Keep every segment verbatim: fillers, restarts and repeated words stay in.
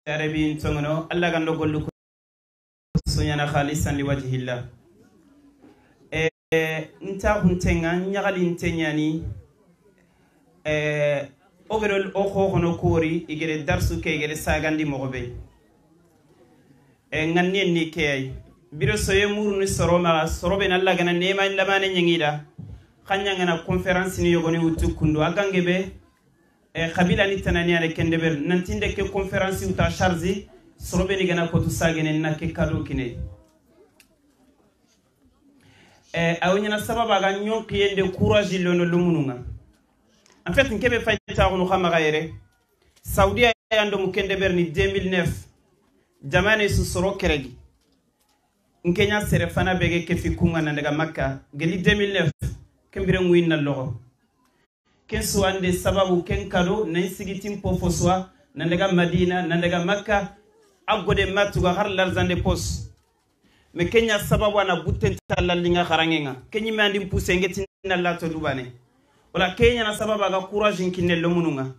Yarabi, n toŋono, Alla ga n do gollu ko soɲana khalisan li wajhillah. E, n ta huntenga, ɲaxali nte ɲani, e, o gere o xo xono kori, i gere darsu ke, i gere sagandi moxo be. E, ŋanniyen ni ke ay. Biro soye muruni soro maxa, soro be na Alla gana nema lamane ɲeŋida. Xanɲa ngana conférence ni yogoni wutu kundu. A gange be, e, xabila ni tanani ane ken deberi. Nanti nde ke conférence wuta charge, soro be ni gana kotu sagene na ke kado kine. E, awo ɲana sababa ga ɲon kiyende courage lono lumununga. En fait, n kebe fay taxunu xa maxa yere. Saudiya yando mu ken deberi ni deux mille neuf. Jamane su soro keregi. N ke ɲa sere fana bege ke fi kunga nan daga Makka. Geli deux mille neuf. Ken bire ŋuyin na loxo. Ken suwande sababu ken kado nan sigitin po fo suwa nan daga Madina, nan daga Makka. A gode matuga har l'argent de poche. Mais ken ɲa sababu ana butten ta lallinga xarangenga. Ken ɲi me andin pousse nge tin na lato dubane. Wala ken ɲana sababa ga courage n kinne lomununga.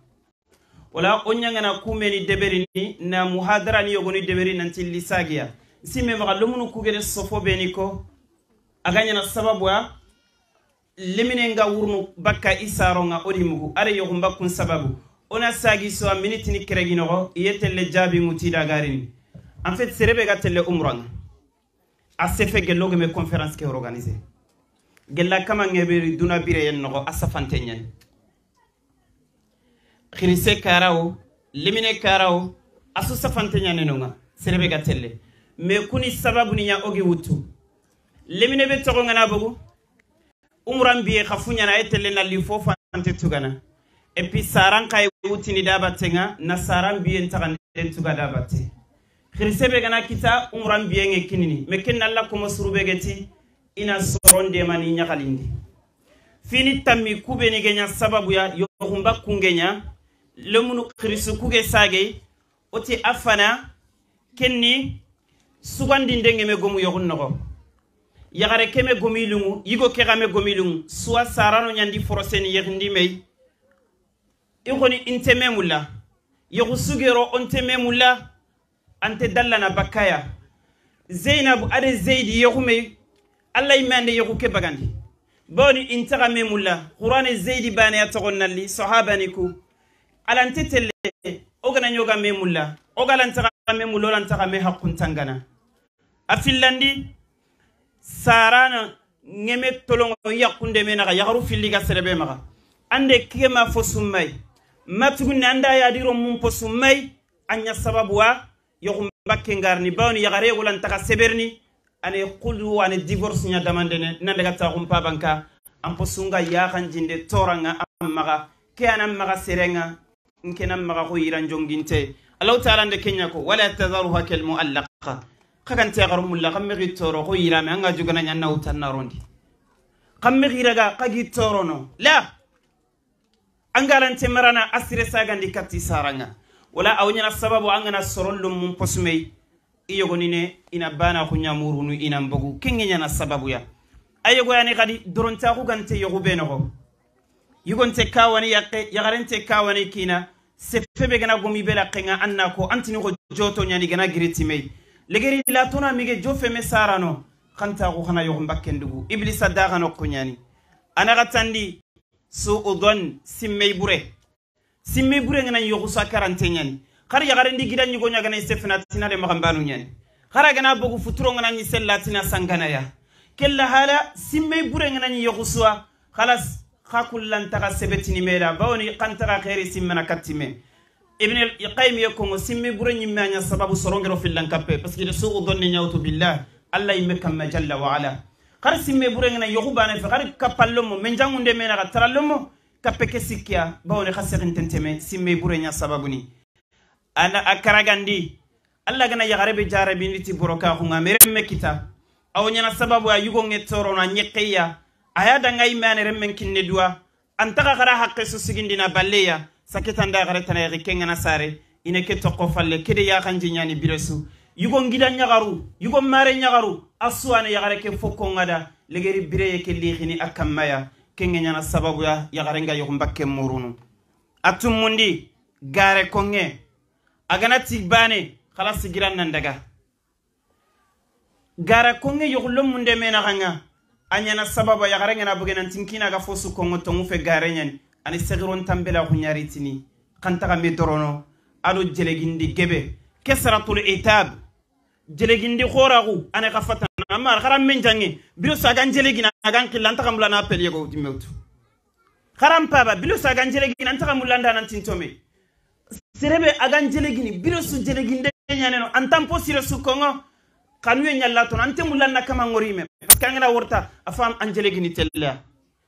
Wala o ɲangana kumeni deberini na muhadara ni yogoni deberi nanti lisagiya. Nsi me maxa lomunu kugere sofo beni ko. A ga ɲana sababu ya. Lemine nga wurnu bakka i saronga o di mugu. Are yoxun bakkun sababu. O na sagi so a minitini keregi noxo, i ye telle jaabi ŋuti da garini. En fait, sere be ga telle umranga. A sefe gello geme conférence ke organiser. Gella kama ngeberi duna bire yen noxo, a safante ɲani. Xirise karawo, lemine karawo, a su safante ɲane nonga, sere be ga telle. Mais kuni sababu ni ɲa o gi wutu. Lemine be toxo ngana bogu, Umran biye xa fuɲana e telle na li fo fante tugana. Et puis saran xa e wutini da battenga, na saran biye ntaxanden tuga da batte. Xirise be gana kita umran biye nge kinini. Mais ken na Alla komo suru be geti, ina soron demani ɲaxalindi. Fini tammi kube ni geɲa sababu ya, yoxun bakku ngeɲa, lemunu xirisu kuge sagey, o ti a fana, kenni, sugandinde ngeme gomu yoxun noxo. Yaxare keme gomi lungu, yigo ke xame gomi lungu, suwa sarano ɲandi foroseni yexindi mey. I xoni inte me mulla. Yoxu sugero onte me mulla. Ante dallana bakkaya. Zeynabu ade Zeydi yoxu mey. Alla yimme ande yoxu ke bagandi. Bawoni intaxa me mulla. Qur'ane Zeydi bane ya toxon nalli, sahabani ku. Alante telle, o gana ɲoga me mulla. O galantaxa me mulla, o lantaxa me haqqun tangana. A fillandi, sarana ŋeme tolongo yaxunde me naxa, yaxaru filli ga serebe maxa. Ande kema fo summay. Matugunne anda yadiro mun fo summay, a ɲa sababu wa, yoxun bakke ngarni, bawoni yaxare yogo lantaxa seberni, ane xulu, ane divorce ɲa damandene, nan daga taxun pabanka, an fo sunga yaxanjinde toranga an maxa, ke anan maxa serenga, N ke na maxa xo yiran jonginte. Allahu Taala nde ke ɲa ko, "Wala tazaruha kal mu'allaqa." Xa gante yaxaru mulla, xa mexi toro xo yirame, an ga jugana ɲa na wutan na rondi. Xa mexi raga, xa gi torono. La! An galante marana a sire sagandi katti saranga. Wala aw ɲana sababu an gana soron lommun posumey. I yogonine, ina bana xu ɲamurunu, ina mbogu. Kenge ɲana sababu ya. A yogo yani xadi, dorontaxu gante yoxu be noxo. Yugonte kawani yakke, yaxarente kawani kina. Sefe be gana gomi be laxenga, an na ko, antini xo joto ɲani gana giritimey. Legeri latona mige jofe me sarano. Xantaxu xana yoxu mbakken dugu. Iblisa daxano ko ɲani. Ana xatandi, su udon, simmey bure. Simme bure ngana yoxu sa karante ɲani. Xar yaxare ndi gida ɲigo ɲa gana i sefena tina de maxanbanu ɲani. Xara gana bogu futuro ngana ɲi sella tina sangana ya. Kella hala simme bure ngana ɲi yoxu suwa. Xalas, xa kullantaxa sebetini meda. Bawoni xantaxa xeri simmana kattime. Ibn al-Qayyim ye kongo simme bure ɲimme a ɲa sababu sorongero fillan kappe. Parce que de suxu donni ɲawtu billah. Alla yimme kamma jalla wa ala. Xar simme bure ngana yoxu bane fe. Xar kappallomo. Menjangunde mena xa tarallomo. Kappe ke sikkiya, bawoni xa sexintenteme, simme bure ɲa sababuni. Ana a karagandi, Alla gana yaxare be jarabindi ti boro ka xunga, me remme kita. Awo ɲana sababu a yugo ŋe torono a ɲekkeya. A ya danga yimme ane remmen kinne duwa. Antaxa xara haqqe su sigindina balleya. Saketanda yaxare tana yaxi kengana sare. Ine ke toxo falle, kede yaxanji ɲani biresu. Yugo ngida ɲaxaru, yugo mare ɲaxaru. A suwane yaxare ke fokko ngada. Legeri bireye ke lixini a kammaya. Kenge ɲana sababu ya, yaxarenga yoxu mbakke murunu. A tumundi, gare konge. A ga na ti baane, xalasi, giran nan daga. Gara konŋe yoxullo munde me naxaŋa. A ɲaana sababu yaxare ŋa na bogu nan ti n kiina ga fo su konŋo tonŋu fe gare ɲaani. A ni sexiron tanbela xuɲaritini. Xantaxa me dorono. A do jelegindi gebe. Kesratul itab. Jelegindi xoraxu, a ni xa fatana. Amma xara men jaŋe, biro su a ga n jelegina, a ga n xilla, an taxa mula na appel yogo dimewtu. Xaran paba, biro su a ga n jelegina, an taxa mula nda nan tintome. Serebe a ga n jelegini, biro su jeleginde ɲaaneno, an tanpo sire su konŋo, xanuye ɲalla tono, an te mula na kama ŋorime. Parce que an ga na worta, a fam an jelegini telleya.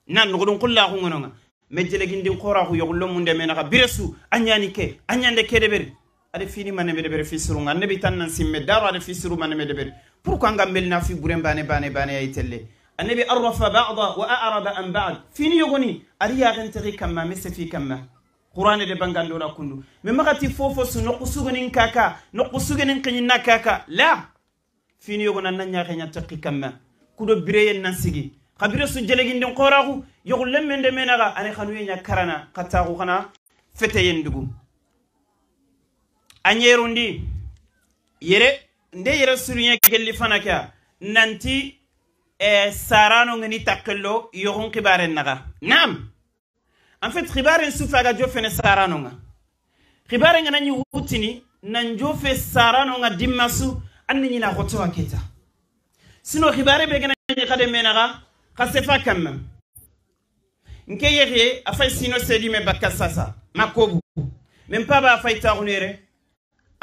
Na noxodun xulla xu ŋonoŋa. Me jelegindin xoraxu yoxullo munde me naxa bire su, a ɲaani ke, a ɲande ke deberi. A de fini maneme deberi fi surunŋa. Annabi tan nan simme daro a de fi suru maneme deberi. Pourquoi an ga melina fi buren bane, bane, bane ay telle? Annabi arrafa ba'da wa a'rada an ba'd. Fini yogoni, a ri yaxen texi kamma, me sefi kamma. Qur'ane de bangando na kundu. Me maxa ti fofo su, noxu suganin kaka, noxu suganin xiɲinna kaka. La. Fini yogo nan na ɲaxe ɲa texi kamma. Kudo bireyen nan sigi. Xa bire su jelegindin xoraxu, yoxu lemmen de me naxa, a ni xanuye ɲa karana, xa taxu xana feteyen dugu. A ɲerundi, yere, nde yere suruɲe gelli fana ke ya, nanti, eh, sarano ŋa ni taxello, yoxun xibaren naxa. Naam. En fait, xibaren su fe a ga jofene sarano ŋa. Xibaren ga na ɲi wutini, nan jofe sarano ŋa dimma su, an ni ɲina xoto a keta. Sino xibare be ga na ɲi xade me naxa, xa sefa kamma. N ke yexe, a fay sino sedi me bakka sasa, ma kobu. Men paba a fay taxunu yere.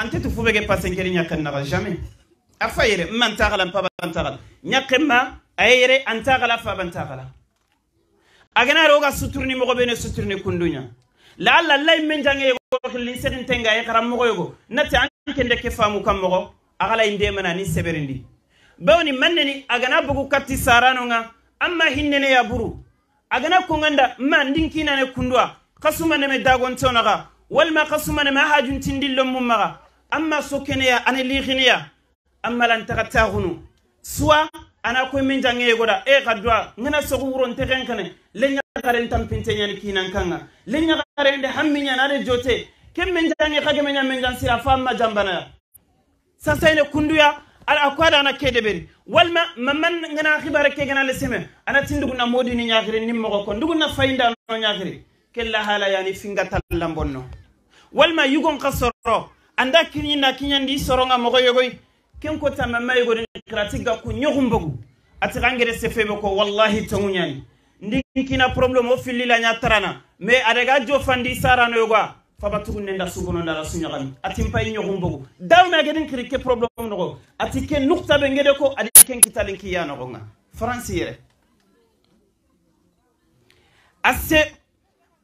An te tu fu be ge passe n keri ɲaxen naxa, jamais. A fay yere, man taxala, n paba n taxala. Ɲaxen ma, a yere, an taxala, faba n taxala. A ga na ro ga suturni moxo bene suturni kunduɲa. La Allah, Allah men jange yogo xillin sexin tenga ye xaran moxo yogo. Nati an kende ke famu kan moxo. A xala inde mana ni seberindi. Bawni manneni a ga na bogu katti sarano ŋa, amma hinnene ya buru. A ga na konganda, ma ndin kinane kundwa, xasuma neme dagon tonaxa, walma xasuma neme a hajun tindillo mummaxa, amma sokene ya, ane lixine ya, amma lan taxa taxunu. Suwa, a na koy men jange yogo da, e xa duwa, ngana soxu wuron texen xene, le ɲaxaren tampinte ɲani kinan kanga, le ɲaxaren de hammi ɲana de jote, ken men jange xa geme ɲa men jan sira fa amma jambana ya. Sasayne kunduya, ala a ko adana ke deberi. Walma, mamman ngana xibare ke gana leseme, ana ti ndugu na modini ɲaxiri ni moxo ko, ndugu na fayinda no ɲaxiri. Kella hala yani finga tallan bonno. Walma yugon xa soro, anda kiɲi na kiɲandi soronga moxo yogoy. Ken ko tamma ma yogo din xirati ga ku ɲoxum bogu. Ati xangere sefebe ko, wallahi tonguɲani. Ndi kina problème o filli la ɲa tarana. Mais a daga jofandi sarano yogo a. Faba tugunne nda sugono nda la suɲagami. Ati mpayi ɲoxum bogu. Dawna gedin xiri ke problème noxo. Ati ke nukta be ngede ko, adi ken kitalin kiya noxonga. France yere. A se,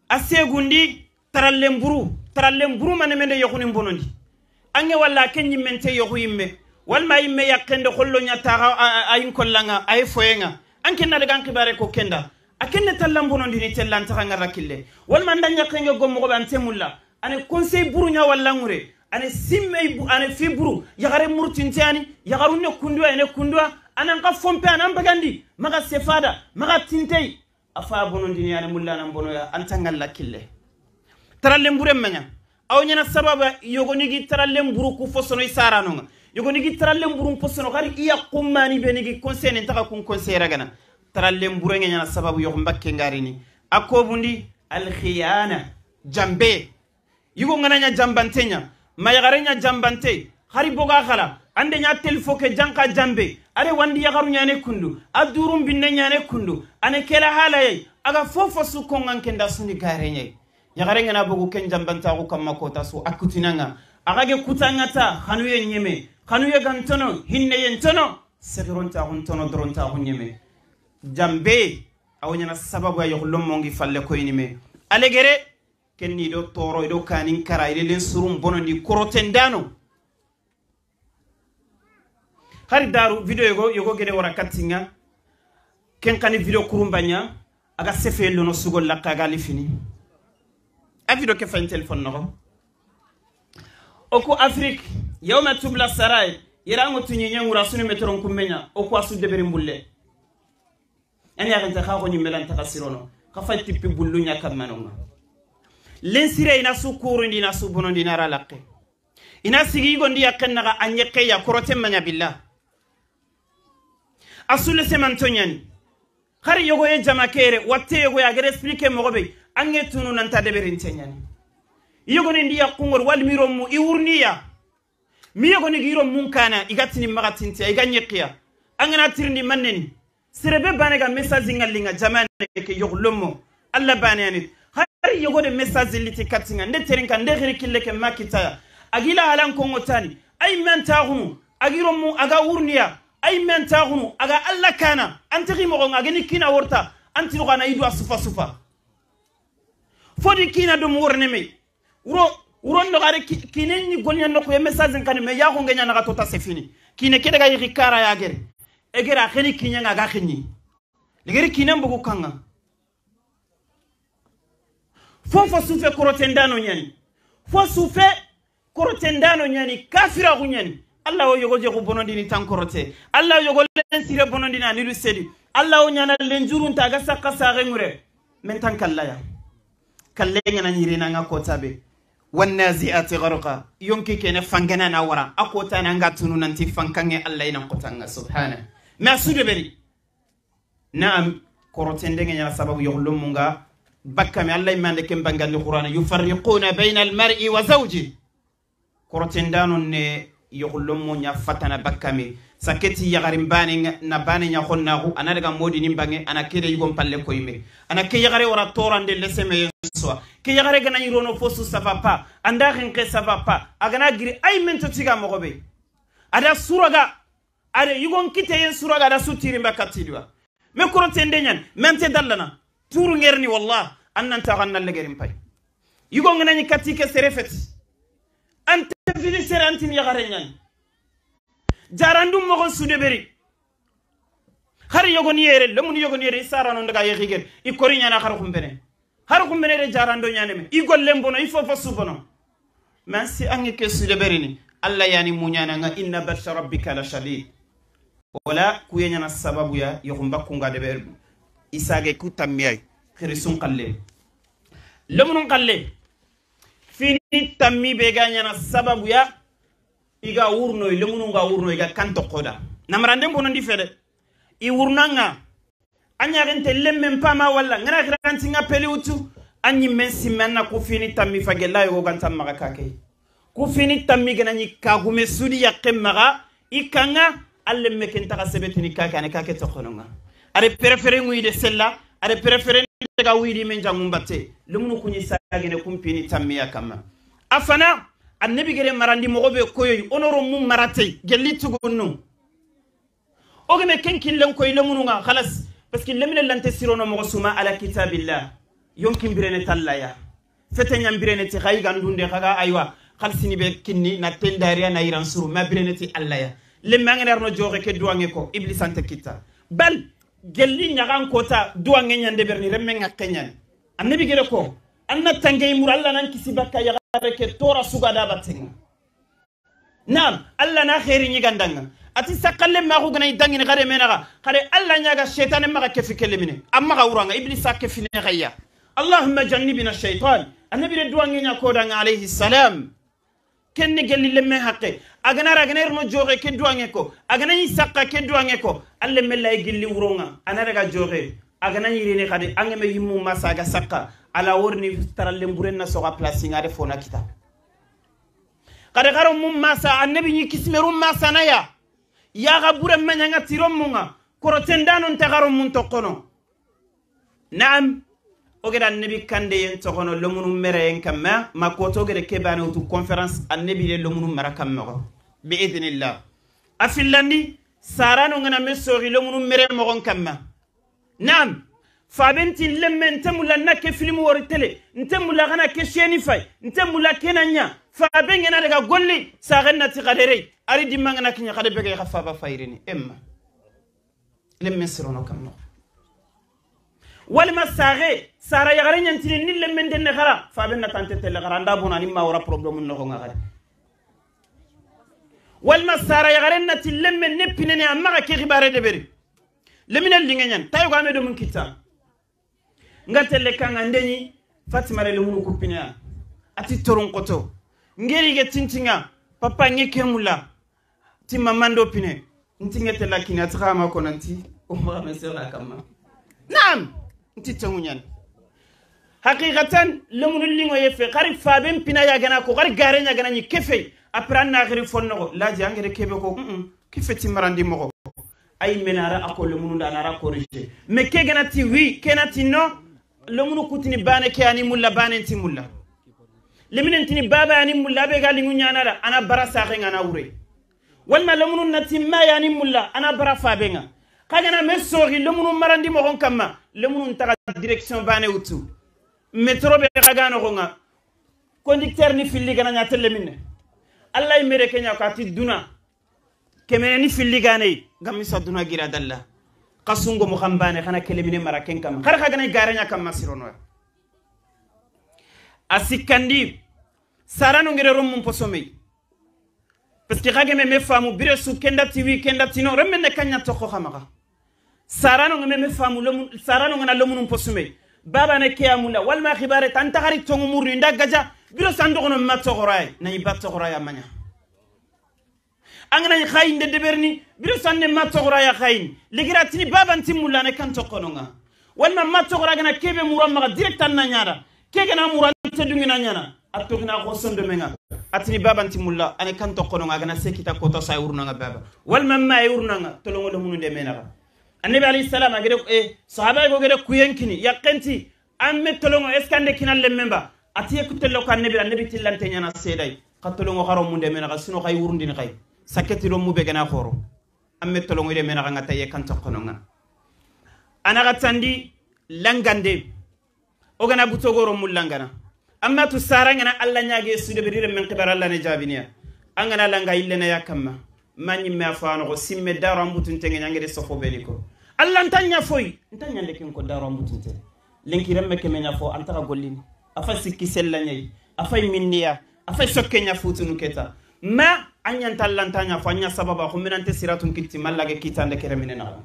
a segundi, tarallen buru, tarallen buru mane mende yoxunin bonondi. Ange walla ke ɲimmente yoxu yimme, walma yimme yakkende xollo ɲa taxa a, a, a yin kollanga, a ye foyenga. An kenna daga an xibare ko kenda. A kenne tallan bonondini tellan taxa ngara kille. Walma nda ɲakkenge gommoxo be an temulla. Ane conseil buru ɲa walla ŋure. Ane simmey bu-, ane fi buru. Yaxare murtinte ani. Yaxarunne kundua, ene kundua. Anan xa fompe, anan bagandi. Maxa sefada, maxa tintey. A fa bonondini, ane mulla nan bonoya, an tangalla kille. Tarallen bure maɲa. Aw ɲana sababa, yogoni gi tarallen buru ku fosono i saranonga. Yogoni gi tarallen burun fosono, xari iya kummani be ni gi conseil nin taxa kun conseil ragana. Tarallen bure ɲana sababu yogo mbakke ngarini. A kobundi, alkhiyana, jambe. Yigo ngana ɲa jambante ɲa, ma yaxare ɲa jambante, xari boga xala, ande ɲa telfo ke janka jambe, are wandi yaxaru ɲane kundu, a durun binne ɲane kundu, ane kela halaye, a ga fofo su kongan kenda suni gare ɲayi. Yaxare ngana bogu ken jambantaxu kamma kota su a kutinanga, a ga ge kutanga ta, xanuye ɲeme, xanuye gantono, hinneye ntono, sexirontaxu ntono, dorontaxu ɲeme. Jambe, awo ɲana sababu ya yoxu lommongi falle koyini me. Alegere, Kenni do toro, i do kanin kara, i de len surun bonondi korotendano. Hari daru video yogo, yogo gede wara kattinga. Ken kani video kurumbaɲa, a ga sefe lono sugo lakka ga lifini. A video ke fayin téléphone noxo. Oku Afrique, yawma tubla sarai, yera ngo tuɲi ɲengura sunu metron kummeɲa, oku asu deberi mbulle. Ani yaxente xa xo ɲimmelan taxa sirono, xa fay tippi bullu ɲa kammanonga. Len sire i na su kurundi, i na su bonondi, i na ra lakke. I na sigi yigondi yaqqen naxa, a ɲeqe ya, koroten ma ɲa billa. A su lesemanto ɲani. Hari yogo ye jama kere, watte yogo ya gere expliquer moxo be, an ŋe tunu nanta deberinte ɲani. Yogoni ndi yaqqun ŋori, wali mi ro mu, i wurni ya. Mi yogoni gi ro mun kana, i ga tini maxa tinti ya, i ga ɲeqiya. An ga na tirindi manneni. Sere be bane ga message ŋalli ŋa jamane ke yogo lomo. Alla bane yani. Hari yogo de message liti katti ŋa, nde terinka, nde xiri kille ke ma kitaya. A gi la halan kongo tani. Ay men taxunu, a gi ro mu, a ga wurni ya. Ay men taxunu, a ga Alla kana. An tigi moxo ŋa, a ga ni kina worta. An tigi xana i do a sufa sufa. Fodi kina do mu worne me. Wuro, wuro ndo gare ki-, kine ni gonya no ko ye message kan me ya ko ngenya na to ta sefini. Kine ke daga yi kara ya gere. E gere a xeni kinya nga ga xeni. Ligeri kine mbugu kanga. Fo fo sufe koroten dano ɲani. Fo sufe koroten dano ɲani, kafira ku ɲani. Alla wo yogo je ku bonondini tan korote. Alla wo yogo len sire bonondini anilu sedi. Alla wo ɲana len jurunta ga sakka saxe ŋure. Men tan kallaya. Kalle ŋana ɲirina nga kota be. Wannazi'ati gharqa. Yonki kene fangana na wara. A kota na nga tunu nanti fankange Alla ina kota nga subhana. Ma su de beri. Naam, korotende ŋa ɲana sababu yogo lomu nga bakka me. Alla imande ken bangandi Qur'ana, yufarriquna bayna al-mar'i wa zawji. Korotendano ne yogo lomu ɲa fatana bakka me. Saketi yagarin bane ŋa, na bane ɲa xonnaxu, a na daga modini bange, a na kede yigon palle koyime. A na ke yagare wara torande leseme yeswa. Ke yagare gana yirono fosu ça va pas. Anda xenke ça va pas. A gana giri ay mento tiga moxo be. A da suraga. A da yigon kiteyen suraga da su tirin ba katti duwa. Me korotende ɲani, me ante dallana. Turu ngerni wallah, an nan taxan na legerin pay. Yigon ŋana ɲi katti ke sere feti. Ante fini sere antin yagare ɲani. Jarandum moxon su de beri. Hari yogoni yere, lemunu yogoni yere, i sarano ndaga yexi gere. I kori ɲana xar xumbene. Har kumbene de jarando ɲaneme. I gollen bono, i fofo su bono. Mais si ange ke su de berini. Alla yani muɲana nga inna batsha rabbika la shadid. Wala kuye ɲana sababu ya, yoxumba kunga de beru. Isage ku tammiyay. Xirisun xalle. Lemunun xalle. Fini tammi be ga ɲana sababu ya. I ga wurno, lemunun ga wurno, i ga kanto koda. Namaranden bono ndi fede. I wurnanga. A ɲaxinte lemmen pama walla ngana xiranti nga peli wutu. A ɲimmen simme anna ku fini tammi fagella yogo ganta maxa kake. Ku fini tammi gana ɲi kagume sudi yakke maxa i kanga. A lemme ken taxa sebetini kake ane kake toxononga. Are préféré ŋuyi de sella. Are préféré daga wuyidi men jangum batte. Lemunu kuɲi sagene kumpini tammi ya kamma. A fana annabi gere marandi moxo be koyoy onoro mu maratey gelli tugunnu. O geme ken killen koy lemununga xalas. Parce que lemine lante sirono moxo suma ala kitabillah. Yonkin birene tallaya. Fete ɲan birene ti xayi gandunde xaga aywa. Xalsini be kinni na tendariya na iran suru ma birene ti allaya. Lemme angene arno joxe ke duwange ko iblis ante kitta. Bal gelli ɲaxan kota duwange ɲande berni remme ŋakke ɲani. Annabi gere ko anna tangey mur alla nan kisi bakka yaxare ke tora sugada battenga. Naam, Alla na xeeri ɲi gandanga. A ti sakkalle maxu gana i dangini xare menaxa. Xare Alla ɲaga setane maxa kefi kellemine. A maxa wuranga, Iblisa kefine xayya. Allahumma jannibna shaytan. Annabi de duwange ɲa kodanga alayhi salam. Kenni gelli lemme haqqe. A gana ra, a gana irno joxe ke duwange ko. A gana ɲi sakka ke duwange ko. Alle mella i gilli wuronga. A na daga joxe. A gana ɲirini xadi. Angeme yimmu masa ga sakka. Ala worni tarallen buren na soga place nga de fona kita. Xade xaro mun masa, annabi ɲi kisimeru masa na ya. Ya ga bure maɲanga tiro munga. Koroten dano nte xaro mun toxono. Naam. O geda annabi kande yen toxono lomunu mere yen kamma. Ma koto gede kebane wutu conférence annabi de lomunu mara kamma go. Bi idnillah. A fillandi, sarano ngana me soxi lomunu mere moxon kamma. Naam. Faben ti lemme nte mula na ke film wori tele, nte mula gana ke chaîne fay, nte mula ke na ɲa. Faben ngena daga golli, sagen na ti xaderey. Ari dimma ngana kiɲa xade bege xa faba fayrini. Emma. Lemme sirono kamma. Walima sage, sara yaxare ɲantini ni lemme ndenne xara, faben na tante tele xara, anda bona ni ma wara problème no nga xare. Walima sara yaxare na ti lemme ne pinene amma ke xibare de beri. Lemine linge ɲan, tayo ga me do mun kita. Nga telle kanga ndeɲi, Fatima re lemunu kupine ya. A ti toron koto. Ngeri ge tintinga, Papa, ŋe ke mulla. Ti mamando pine. Nti ŋe tella kini, a ti xa ma ko nanti. O ma me sera kamma. Naam. Nti tongu ɲani. Haqiqatan, lemunu liŋo ye fe, xari faben pina ya gana ko, xari gare ɲa gana ɲi kefe. Après, an na xiri fonnoxo. Laji angere kebe ko, mm, mm, kefe ti marandi moxo. Ay menara a ko lemunu da nara corriger. Mais ke gana ti oui, ke na ti non. Lemunu kutini bane ke ani mulla, bane nti mulla. Lemine ntini baba ani mulla, be ga liŋu ɲana da, ana bara saxe ŋa na wure. Walma lemunu nati ma yani mulla, ana bara fabe ŋa. Xa gana me soxi lemunu marandi moxon kamma, lemunu ntaxa direction bane wutu. Métro be xa ga noxo ŋa. Conducteur ni filli gana ɲa telle minne. Allah i mere ke ɲa ko a ti duna. Kemene ni filli gane, gammi sa duna gira dalla. Xa sungo mo xambane, xana kelemine mara ken kamma. Xar xa gana i gare ɲa kamma sirono. A sikkandi, sarano ngere rommun posomey. Parce que xa geme me famu, bire su kenda ti wi, kenda ti no, remme ne kanya toko xamaxa. Sarano ngeme me famu, lomu, sarano ngana lomunun posume. Baba ne ke amula, walma xibare, tanta xari tongu murni, nda gaja, biro sandogono ma togoray, na iba togoray amanya. Angana xayi nde deberni, biro sanne ma togoray a xayin. Ligira tini baba nti mulla ne kan tokononga. Walma ma togora gana kebe mura maxa direct an na ɲana. Ke gana mura nte dungi na ɲana. A togina xo sondomenga. A tini baba nti mulla, ane kan tokononga, gana se kita kota sa urnanga baba. Walma ma urnanga, tolongo do munu de menaga. Annabi alayhi salam, a gede, eh, sahaba go gede kuyen kini, yakkenti, an me tolongo, est-ce que ande kina lemmen ba? A tiye kutello ka annabi, annabi tillante ɲana seday. Xa tolongo xaro munde menaga, sino xay urundini xay. Saketi do mu be gana xoro. An me tolongo ide menaga nga taye kan tokononga. Ana ga tandi langande. O gana buto goro mullangana. Amma tu sarangana Allah ɲage sude be dire men kibar Allah ne jabiniya. Angana langa ille na ya kamma. Mani me afano ko simme daro ambutunte nge ɲangede sofo beni ko. Allah ntanya foy, ntanya ndeken ko daro ambutunte. Lenki remme ke me ɲa fo, an taxa gollini. A fay sikki sella ɲayi, a fay minniya, a fay sokke ɲa futunu keta. Ma, a ɲanta lanta ɲa fo, a ɲa sababa, xumbenante siratun kitti, mallage kitande kere mine naxa.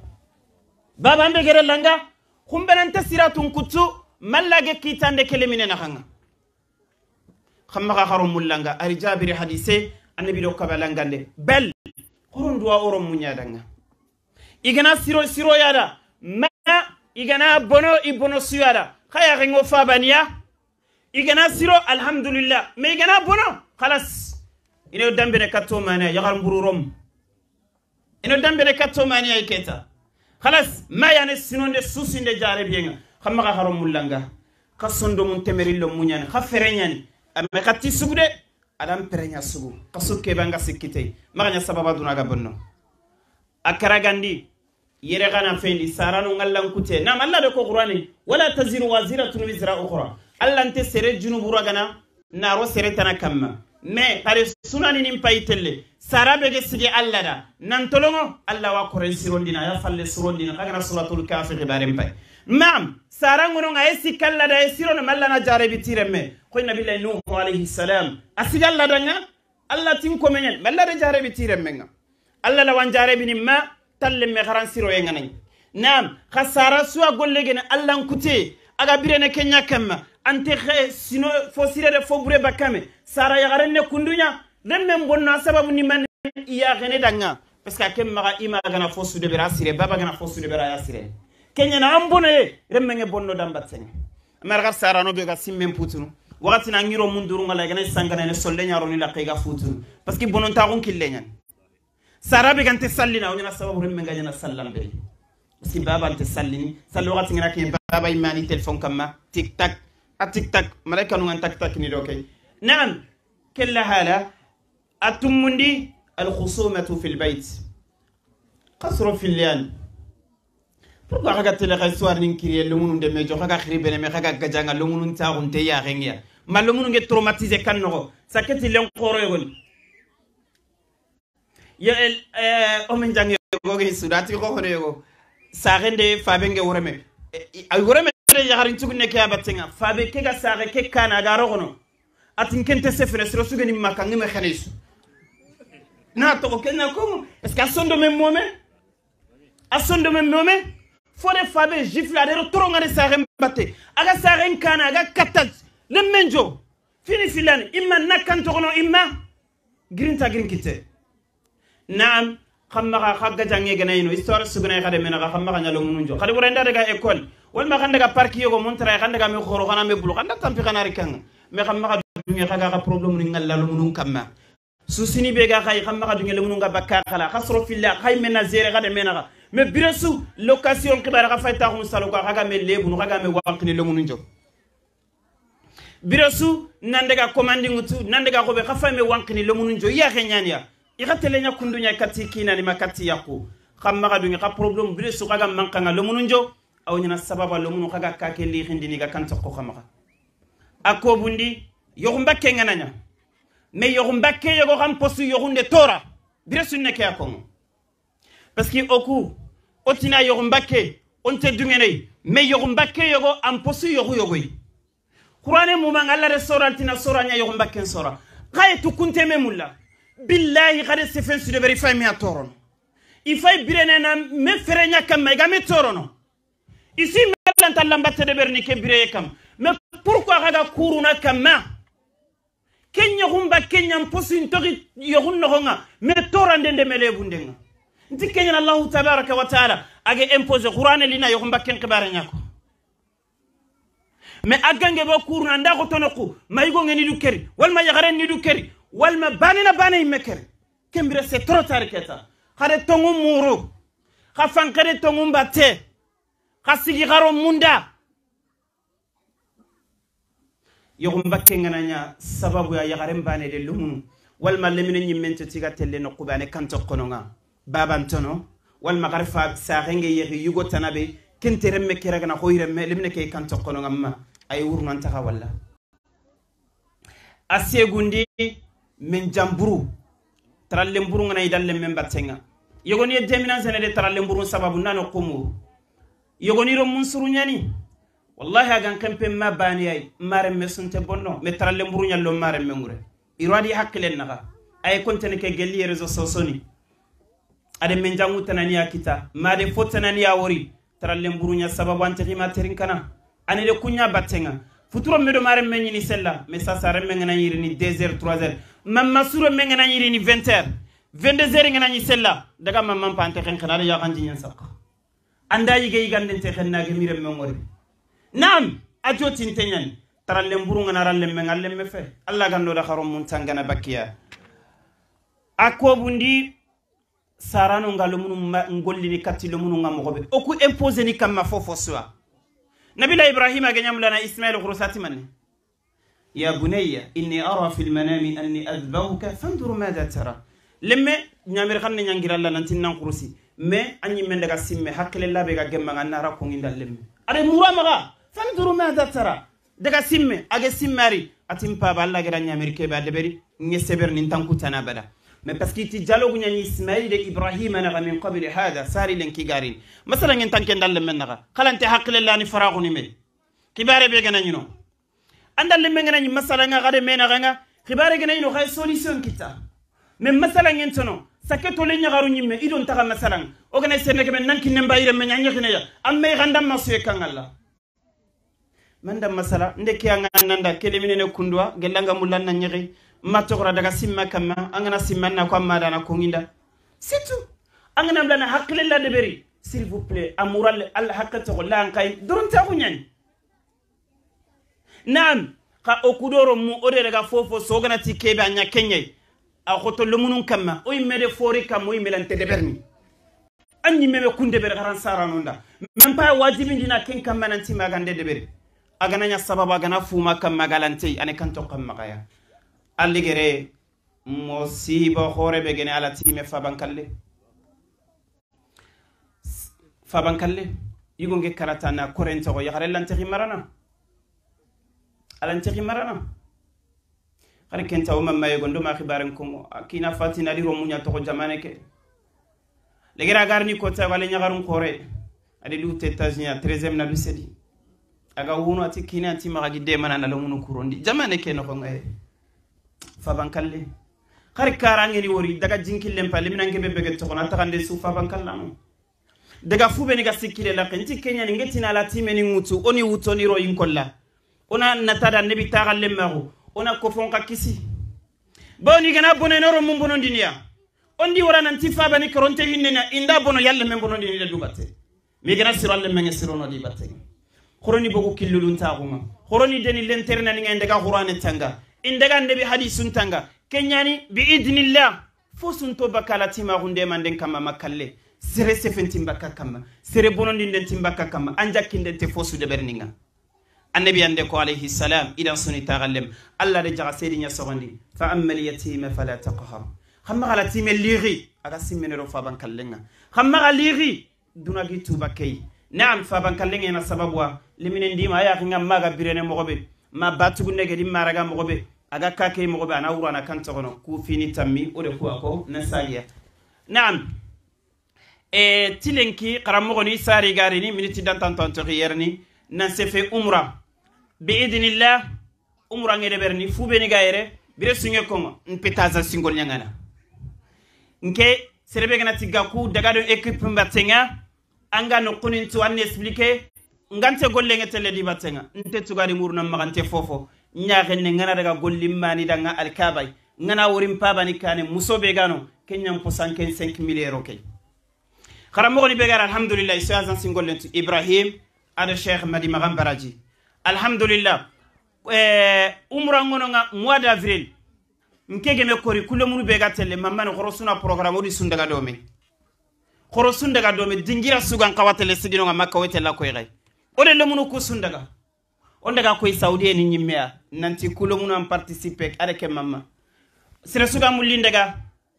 Baba, an be gere langa, xumbenante siratun kuttu, mallage kitande kele mine naxanga. Xamma xa xaro mullanga, ari Jabiri hadise, annabi do kaba langande. Bel, xurun duwa oro muɲadanga. I gana siro, siro yada. Ma, i gana bono, i bono su yada. Xa ya xengo fabaniya. I gana siro, alhamdulillah. Ma i gana bono, xalas. Ino dambene katto mane, yaxar mburu rom. Ino dambene katto mane ay keta. Xalas, ma yane sinonde susinde jare biyenga. Xamma xa xaro mullanga. Xa sondomun temerillo muɲani, xa fereɲani. Ame xa ti sugude. Adan pereɲa sugu. Xa su kebe anga sikkitey. Maxa ɲa sababa duna ga bonno. A karagandi, yere gana fendi, sarano ngallan kute. Nam Allah de ko Qur'ani, "Wala taziru waziratun wizra ukhra." Allah nte sere junubu ragana, naro sere tana kamma. Mais, kare sunani nin payi telle, sara be ge sige Allah da, nan tolongo, Allah wa koren sirondina, ya falle surondina, kagana Suratul Kahfi gibaren pay. Naam, sara ngono nga esi kalla da, esi rono malla na jare bitiremme. Koy Nabillahi Nuhu alayhi salam, a sige Allah da nga, Allah tin ko menyen, malla da jare bitiremme nga. Allah la wan jare bini ma, talle me xaran siro ye nganañ. Naam, xa sara suwa golle gene Allah nkute, aga birene kenya kamma, ante xe sino fo sire de fo bure bakame, sara yaxaren ne kunduña, remmen bonna sababu ni man iya gene danga. Parce que ake maxa ima gana fo su de bera sire, baba gana fo su de bera ya sire. Kenya na an bono ye, remmen nge bonno dambatsene. Amar gar sara no be ga simmen putunu. Waxati na ngiro munduru ngala gane sangana ne solle ñaro ni la kay ga futunu. Parce que bonon taxun kille ñan. Sara be gante sallina, o ñana sababu remme nga ñana sallan beri. Parce que baba nte sallini, sallo waxati ngana ke baba imani téléphone kamma, tik tak, a tik tak, malaika nu ngan tak tak ni do kay. Naam, kella hala, a tumundi, al khusumatu fil bayt. Xasro filiyan. Pourquoi xaga tele xay soir nin kiriye lomunu de me jo xaga xiri bene me xaga gajanga lomunu ntaxun te ya xengiya. Ma lomunu nge traumatisé kan noxo. Saketi len xoro yogoni. Ye, eh, o men jange yogo ge suda ti ko xone yogo. Saxende fabe nge woreme. Eh, ay woreme de yaxarin cugunne ke abatenga. Fabe ke ga saxe ke kana ga rogono. Atin kente sefere siro sugeni maka ngime xene su. Na to o kenya ko est-ce que a sondo men mome? A sondo men mome? Fore fabe gifle a dero toro ngare saxe mbate. Aga saxe nkana aga kataj. Le menjo. Fini filani imma nakan togono imma. Girinta girin kitte. Naam, xa maxa xa gajaŋe ga na yi no, histoire su ga na yi xa de me naxa, xa maxa ɲa lomunun jo. Xa de wara nda daga école, wala ma xa n daga parc yogo mun tara, xa n daga me xoro, xa na me bulu, xa n da tampi, xa na ri kaŋa. Mais xa maxa duŋe xa ga xa problème ni ŋalla lomunun kamma. Susini be ga xa yi, xa maxa duŋe lomunun ga bakka xala, xa soro filla, xa yi me na zere xa de me naxa. Mais bire su, location xibare xa fay taxunu salo ko, xa ga me lebunu, xa ga me wanqini lomunun jo. Bire su, nan daga commanding tu, nan daga xobe, xa fay me wanqini lomunun jo, i ya xe ɲaniya. I xa tele ɲa kundu ɲa katti kinani ma katti yaxu. Xa maxa duŋe, xa problème bire su, xa ga manqaŋa lomunun jo, aw ɲana sababa lomunu xa ga ka ke li xindini ga kan toxo xa maxa. A ko bundi, yoxun bakke ŋa na ɲa. Mais yoxun bakke yogo xa n posu yoxun de tora. Bire su ne ke a koŋo. Parce que o ku, o tina yoxun bakke, o nte duŋeney, mais yoxun bakke yogo, an posu yoxu yogoy. Qur'ane mu ma ŋa Alla de sora, an tina sora ɲa yoxun bakken sora. Xa ye tu kunte me mulla. Billahi, xa de sefen su de beri fay me a torono. I fay birene na me fere ɲa kamma, i ga me torono. I si me lanta lamba te de beri ni ke bireye kam. Mais pourquoi xa ga kuruna kamma? Ken yoxun ba ken ɲan posu in toxi yoxun noxo ŋa, mais torande nde mele bunde ŋa. Nti ke ɲana Allahu tabaraka wa taala a ga imposer Qur'ane li na yoxun ba ken xibare ɲa ko. Mais a ga nge ba kuruna nda xoto noxu, ma yigo ŋe ni du keri, wala ma yaxare ni du keri, wala ma bane na bane yimme keri. Ken bire c'est trop tard keta. Xa de toŋu muru. Xa fanqere toŋu mbate. Xa sigi xaro munda. Yoxun bakke ŋa na ɲa sababu ya yaxaren bane de lomunu. Wala ma lemine ɲimmen to tiga telle noxu bane kan toxono ŋa. Baban tono. Wala ma xari fa saxe nge yexi yugo tana be. Ken te remme ke ra ga na xoyi remme lemine ke kan toxono ŋa ma. Ay wurnan taxa wala. A segundi, men jamburu. Tarallen buru ŋa na i dalle men batte ŋa. Yogoni ye demina sene de tarallen buru sababu nano kumu. Yogoni ro mun suru ɲani. Wallahi a ga n kempe ma bani ay, mare me sunte bonno, me tarallen buru ɲallo mare me ŋure. I ro a di hakkilen naxa. Ay kontene ke gelli ye réseau sosoni. A de men jangu tanani a kita, ma de fo tanani a wori. Tarallen buru ɲa sababu an te xima terin kana. Ani de ku ɲa batte ŋa. Futuro me do mare me ɲini sella, mais sasa remme ŋa na ɲirini deux heures, trois heures. Mamma suro me ŋa na ɲirini vingt heures. Vingt-deux heures ŋa na ɲi sella. Daga mamma pa an te xen kana da yaxan jinyen sakka. Anda yige yigande n te xen na ge mire me ŋori. Naam, a joti n te ɲani. Tarallen buru ŋa na rallen me ŋa lemme fe. Alla ga n do da xaro mun tangana bakkiya. A ko bundi, sarano ŋa lomunu ma-, ŋollini katti lomunu ŋa moxo be. O ku imposer ni kamma fofo suwa. Nabila Ibrahima ga ɲamulana Ismail xurusati manne. Ya bunayya, inni ara fil manami anni adhbahuka fanzur madha tara. Lemme, ɲamir xanne ɲangira Alla nanti nan xurusi. Mais, a ɲimmen daga simme, hakkile labe ga gemma ŋa nara ko ŋinda lemme. Are mura maxa, fanzur madha tara. Daga simme, a ge simme a ri, a ti n paba, Alla gera ɲamiri kebe a deberi, ŋe seber ni n tanku tana bada. Mais parce que ti dialogue ɲani Ismail de Ibrahima naxa min qabli hada, sari len ki garini. Masala ŋen tanke ndalle men naxa, xalante hakkile lani faraxuni me. Xibare be gana ɲino. Andalle men gana ɲi masala ŋa xade me naxa ŋa, xibare gana ɲino xay solution kita. Mais masala ŋen tono, sake to le ɲaxaru ɲimme, i do n taxa masala ŋa. O gana sene kebe nan kinne mba yire me ɲa ɲaxine ya, amme xanda masuye kangalla. Manda masala, nde ke anga nanda, kele minene kundwa, gelanga mulla na ɲexi, ma toxora daga simma kamma, angana simma na ko amma dana ko ŋinda. C'est tout. Angana blana hakkile la deberi, s'il vous plaît, amural al hakka toxo la an kay, doron ta ko ɲani. Naam, xa o kudoro mu o de daga fofo sogana ti kebe a ɲa keɲe. A xoto lomunun kamma, o yimme de fori kamma, o yimme lante deberni. An ɲimme be kunde bere xaran sarano nda. Même pas wajibin dina ken kamma nanti magande deberi. A gana ɲa sababu a gana fuma kamma galantey, ane kanto kamma xaya. Alligere mosiba xore be gene ala time fabankalle. Fabankalle, yigo nge karata na koren toxo yaxare lante ximarana. Alante ximarana. Xari kenta o mamma yego ndo ma xibaren kongo. A kina fatina di romu ɲa toxo jamane ke. Legera garni kota wale ɲaxarun xore. Adi du te États-Unis a treizième na du sedi. Aga wuno ati kina ati maxa gi de mana na lomunu kurondi. Jamane ke no xongaye. Fabankalle. Xari karangeni wori daga jinkillen pa lemina nge be bege toxo na taxande su fabankallano. Daga fu be ni ga sikkile la nti keɲani nge tina la timeni ŋutu, oni wuto ni ro in kolla. Ona nata da nebi taxalle maxu, ona kofon xa kisi. Bawni gana bono, i na ro mun bonondini ya. O ndi wara nanti fabani koronte hinnena, i nda bono yalle men bonondini de du batte. Mi gana siro alle men sirono di batte. Xoroni bogu killulun taxunga. Xoroni deni lentere nani nga i ndaga Qur'ane tanga. I ndaga Annabi hadisun tanga. Kenyani bi idnillah. Fo sunto bakala tima gunde manden kamma makalle. Sere sefen timbaka kamma. Sere bonondi den timbaka kamma. Anja kinden te fo su deberninga. Annabi ande ko alayhi salam, idan suni taxallem. Allah de jaxa sedi nya soxondi. Fa amma al yatima fala taqhar. Xamma xala time lixi. Aga simmene ro faban kallenga. Xamma xa lixi. Duna gi tuba key. Naam, faban kallenga na sababu wa. Leminen dima aya kinga maga birene moxobe. Ma batugu nege di maraga moxobe. Aga ka key moxobe, ana wurana kan toxono. Ku fini tammi, o de ku ako, na sagiya. Naam. E, tilenki, xaramoxoni, sari garini, miniti dantan tontoxi yerni, nan sefe umra. Bi idnillah, umra nge deberni, fu beni ga yere, bire sunge kongo, n petaza singol nyangana. Nke, serebe gana tiga ku, daga do équipe mbatenga, anga no kunintu an expliquer, ngante golle nge tele di batenga, nte tugari muruna magante fofo, nyaxenne ngana daga golli mani danga alkabay, ngana worin pabani kane, muso be gano, kenyan posan ken cinq mille euros key. Xaramoxoni be gara, alhamdulillah, iso azan singollentu Ibrahim, ado Cheikh Madi Maxan Baraji. Alhamdulillah. Eh, umra ngono nga mois d'avril. Nke geme kori, kulle munu be ga telle, mamman xoro suna programme, o di sundaga dome. Xoro sundaga dome, dingira sugan xawa telle, sigino nga Makka, wete la koy gay. O de lemunu ku sundaga. O ndaga koy Saudi ni nyimme ya, nanti kulle munu an participer, ade ke mamma. Sere suga mulli ndaga,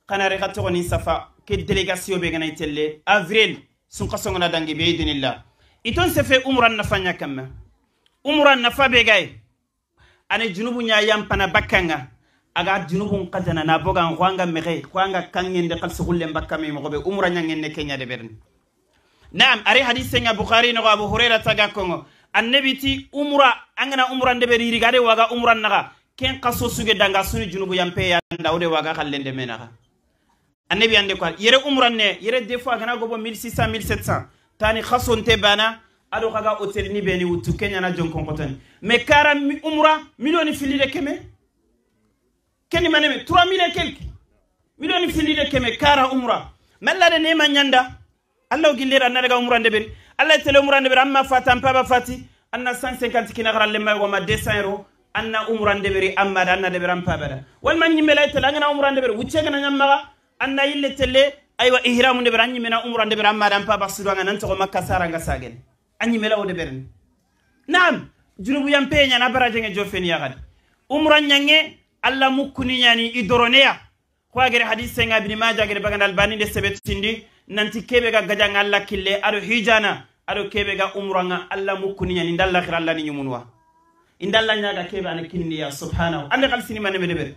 xana re xa toxoni safa, ke délégation be gana itelle, avril, sun xasongana dangi be idinillah. Iton sefe umra nafa nya kamma. Umra nafa be gay. Ane junubu nya yampana bakkanga. Aga junubun xajana na boga, xwanga mexe, xwanga kangende xalsi xullen bakkame moxobe, umra nyangenne kenya de berni. Naam, ari hadise nga Bukhari no Abu Hurairah taga kongo. Annabi ti umra, angana umra ndeberi iri gade waga umra naga. Ken xaso suge danga suni junubu yampe ya nda, o de waga xallende menaga. Annabi ande ko, yere umra ne, yere des fois gana gobo mille six cents, mille sept cents. Tani xaso nte bana, ado xaga hôtel ni beni wutu, kenya na jonkon xotoni. Mais kara mi-, umra, milioni fili de keme. Keni maneme, trois mille et quelques. Milioni fili de keme, kara umra. Malla de nema nyanda. Allah o gillera anna daga umra ndeberi. Allah tele umra ndeberi, amma fata, an paba fati. Anna cent cinquante kina xara lemma yogo ma deux cents euros. Anna umra ndeberi, amma da anna deberi an paba da. Wal man nyimela tele angana umra ndeberi, wucce gana nyammaga. Anna yille tele, aywa, ihramu ndeberi, an nyimena umra ndeberi, amma da an paba sudo anga nan togo Makka saranga sagen. An nyimela o deberi. Naam, junubu yampe nya na baraje nge jofeni ya gadi. Umra nyange, Allah mukuni nyani idoroneya. Ko a gere hadise nga Ibn Majah gere baganda Albani de sebetindi, nanti kebe ga gajanga Allah kille, ado hijana, ado kebe ga umranga Allah mukuni nyani, ndalla xira Allah ni nyumunwa. Indalla nyaga kebe ane kinni ya, subhanahu. Ande xalsini mane me deberi.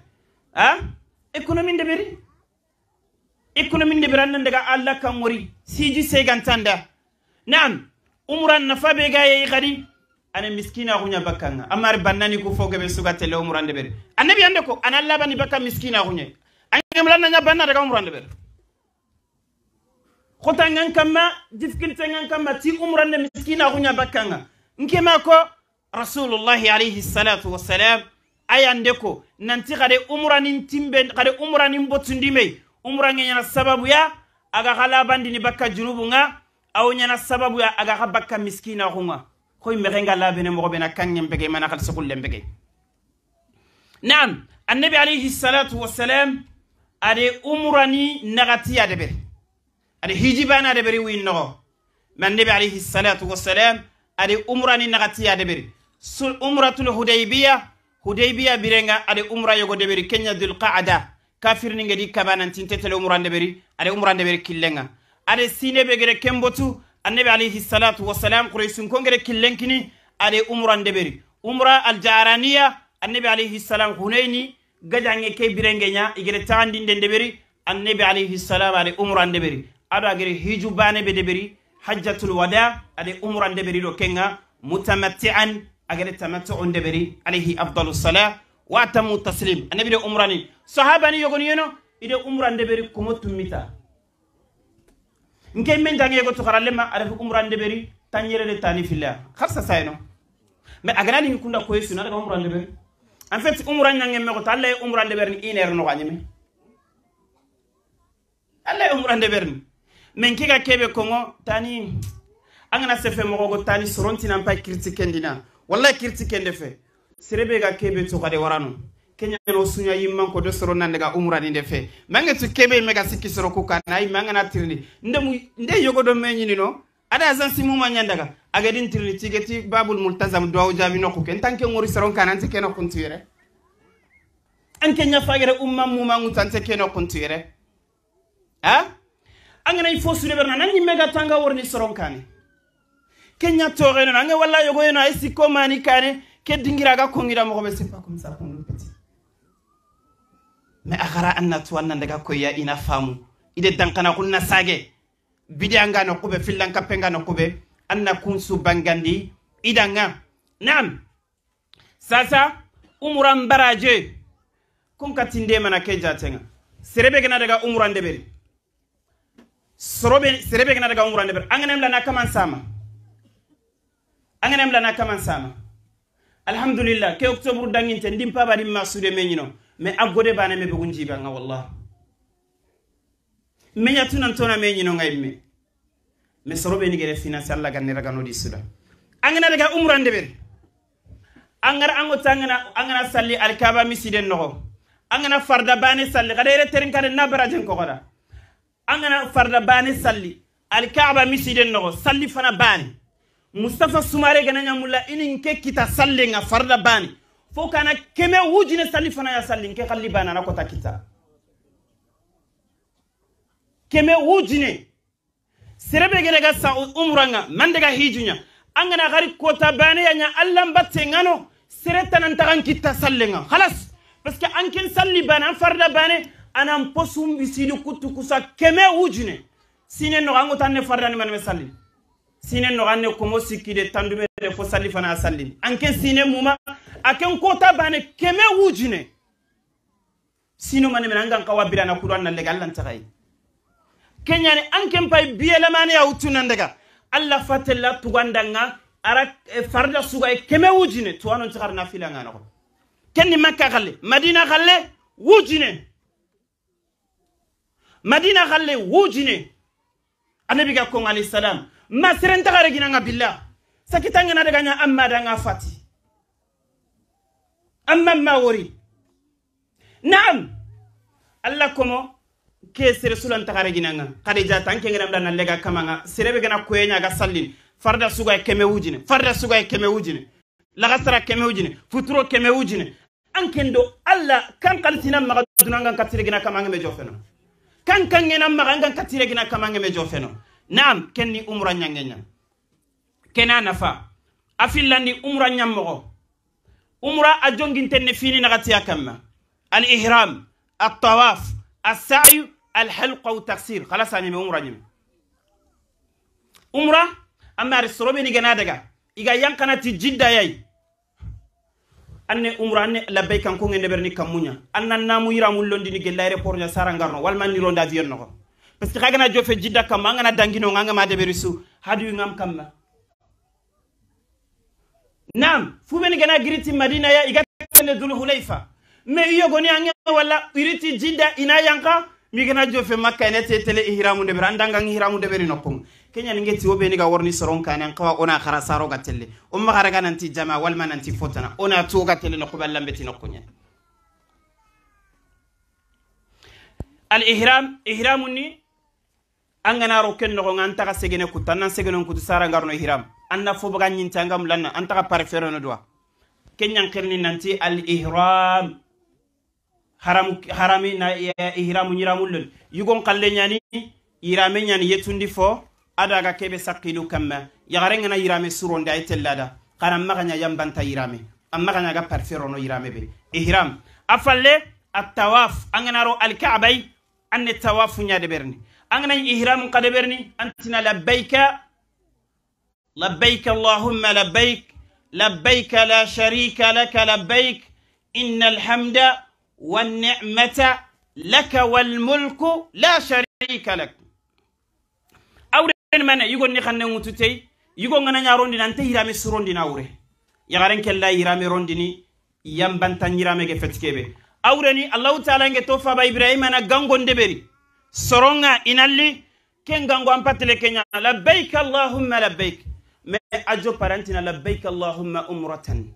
Ha? Économie ndeberi. Économie ndeberi anna daga Allah kan wori, siji segantanda. Naam, umra nafa be ga ye xadi, ane miskina xunya bakkanga. Amar bannani ku fo gebe suga tele umra ndeberi. Annabi ande ko, ana Allah bani bakka miskina xunye. Angam lanna nya banna daga umra ndeberi. Xota ngan kamma, difficulté ngan kamma, ti umra ne miskina xunya bakkanga. Nkema ko, Rasulullahi alayhi salatu wassalam, ayande ko, nanti xade umranin timbe, xade umranin botundi me, umra nge nyana sababu ya, aga xala bandini bakka junubu nga, aw nyana sababu ya, aga xa bakka miskina xunga. Koy mexe nga labene moxo bena kangen bege, mana xalsi xullen bege. Naam, annabi alayhi salatu wassalam, ade umrani naxati ya deberi. Ade hiji bana deberi wi noxo. Ma annabi alayhi salatu wassalam, ade umrani naxati ya deberi. Su-, umratul Hudaybiya, Hudaybiya birenga, ade umra yogo deberi, kenya Dhul Qa'da. Kafir ni ngedi kabana ntinte tele umra ndeberi, ade umra ndeberi killenga. Ade sine be gere kembotu, annabi alayhi salatu wassalam, Qurayshun kongere killenkini, ade umra ndeberi. Umra al-Jaraniya, annabi alayhi salam, Hunayni, gajange ke birenge nya, igere taxandinde ndeberi, annabi alayhi salam, ade umra ndeberi. Ado agere hiju bane be deberi, hajjatul wada, ade umra ndeberi do kenga, mutamatti'an, agere tamattu'u ndeberi, alayhi afdalu salam, wa atammu taslim. Annabi de umrani, sahabani yogoni yeno, ide umra ndeberi kumo tummita. Nke men jange go to xara lema, a dafi umra ndeberi, tanyere de tani filla. Xarsa sayno. Mais a gana ni kunda koy suna daga umra ndeberi. En fait, umra ɲanŋe me xoto, Alla ye umra ndeberini une heure noxo a ɲeme. Alla ye umra ndeberini. Mais n ke ga kebe konŋo tani, an ga na sefe moxo go tani soron ti na n pay kiriti kendina. Wallahi kiriti kende fe. Sere be ga kebe to xade warano. Ke ɲa no suɲa yimman ko do soron nan daga umra ni nde fe. Mange tu kebe me ga sikki soro ku kana, ay manga na tirindi. Nde mu, nde yogo do me ɲini no. A da agence muma ɲa n daga. A ga din tirindi tige ti Babul Multazam duwawu jaabi noxu ke. N ta n ke ŋori soron kana n te ke noxu n tu yere. An ke ɲa fagere umma muma ŋutu an te ke noxu n tu yere. Ha? An ga na i fo su de berna, nan ɲimme ga tanga worni soron kane. Ke ɲa toxeno, an ga walla yogoyeno, ay sikko mani kane, ke dingira ga kongida moxo be, c'est pas comme ça qu'on le petit. Mais a xara an na tu an nan daga koya i na famu. I de dankana kun na sage. Bidi an ga no kube, fillan kappe nga no kube, an na kun su bangandi, i da ŋa. Naam. Sasa, umura n baraje. Kun kati nde mana ke jatenŋa. Sere be ga na daga umura ndeberi. Soro be, sere be ga na daga umura ndeberi. An ga na mla na kaman sama. An ga na mla na kaman sama. Alhamdulillah, ke octobre danginte, ndim paba di ma sude me ɲino. Mais a gode bane me bugun jiba nga wallah. Me ɲa tunan tona me ɲino nga imme. Mais soro be ni gere finance Alla ganne raga no di suda. An ga na daga umra ndeberi. An ga ra an go ta an ga na, an ga na salli Alkaba misiden noxo. An ga na farda bane salli. Xade yere terin kade na barajen ko xada. An ga na farda bane salli Alkaba misiden noxo. Salli fana bane. Mustafa Sumare ga na ɲa mulla i ni n ke kita sallen ŋa farda bane. Fo kana keme wujine salli fana ya salli n ke xalli bane na kota kita. Keme wujine. Sere be gere ga sa umra ŋa, man daga hiju ɲa. An ga na xari kota bane ya ɲa Alla mbatte ŋa no, sere tanan taxan kitta sallen ŋa. Xalas. Parce que an ken salli bane, an farda bane, anan posum bisidi kuttu kusa keme wujine. Sine no an go tanne farda ni man me salli. Sine no an ne komo sikki de tandume de fo salli fana salli. An ken sine muma, a ken kota bane keme wujine. Sino mane men an ga n xawa birana kudo an na lega Alla ntaxay. Ke ɲa ni an ken pay biye lamane ya wutu nan daga. Alla fatella tuganda ŋa ara, eh, farda suga e keme wujine. Tuwano ntaxar na fila ŋa noxo. Ken ni Makka xalle, Madina xalle, wujine. Madina xalle, wujine. Annabi ga ko alayhi salam. Ma seren taxare gina ŋa billa. Sakita ŋa na daga ɲa amma da ŋa fati. Amma ma wori. Naam. Alla komo ke sere sulan taxare gina ŋa. Khadija tan ke ŋa na lega kama ŋa. Sere be ga na koye ɲa ga sallin. Farda suga e keme wujine. Farda suga e keme wujine. Laxasara keme wujine. Futuro keme wujine. An ken do Alla kan xalisina maxa duna ŋa n katire gina kama ŋa me jofeno. Kan kan ŋena maxa ŋa n katire gina kama ŋa me jofeno. Naam, ken ni umra ɲanŋe ɲa. Kena nafa. A fillandi umra ɲa moxo. Umra a jonginten ne fini naxati ya kamma. Al ihram, at tawaf, as sa'yu, al halq aw taqsir. Xalas a ɲeme umra ɲeme. Umra, amma ari soro be ni ga na daga. I ga yanqana ti Jidda yayi. An ne umra, an ne labbayka, an ko ŋende berni kammu ɲa. An na namu yiramu londini gella aéroport ɲa sara ngarno, walma ni ronda avion noxo. Parce que xa ga na jofe Jidda kamma, an ga na dangino ŋa, an ga ma deberi su, hadu ŋam kamma. Naam, fu be ni ga na giri ti Madina ya, i ga tene Dul Hulayfa. Mais i yogoni an ŋa wala i ri ti Jidda i na yanqa, mi ga na jofe Makka i na te tele ihramu ndeberi, an da ŋa ihramu ndeberi noxo. Ke ɲa ni ŋe ti o be ni ga worni soron kane, an xawa o na xara saro ga tele. O ma xara ga nanti jama, walma nanti fotana. O na to ga tele noxo be Alla mbeti noxo ɲa. Al ihram, ihramu ni, an ga na ro ken noxo ŋa, an taxa segene kutu, an nan segene kutu sara ngarno ihram. An na fo baga ɲinti an ga mulanna, an taxa pare fero no duwa. Ken ɲan xirni nanti al ihram. Haram, harami na, eh, ihramu ɲiramu lon. Yugon xalle ɲa ni, yirame ɲa ni yetundi fo, a da ga kebe saqilu kamma. Yaxare ŋa na yirame suronde ay tellada. Xana maxa ɲa yambanta yirame. Amma xa ɲa ga pare fero no yirame be. Ihram. A falle, at tawaf. An ga na ro al Kaaba yi, an ne tawafu ɲa deberni. An ga na ihram xa deberni, an tina labbayka. لبيك اللهم لبيك، لبيك لا شريك لك لبيك، إن الحمد والنعمة لك والملك لا شريك لك. Awren mane, yugo ni xanne ŋutu tey, yugo ŋa na ɲa rondini, an te yirame su rondini awre. Yaxaren kella yirame rondini, Yanbanta ɲirame ke feti kebe. Awreni Allahu Taala nge to faba Ibrahima na gango ndeberi. Soronga inalli, ken gango an patele kenya, labbaik Allahumma labbaik. Mais a jo parantina, labbaik Allahumma umratan.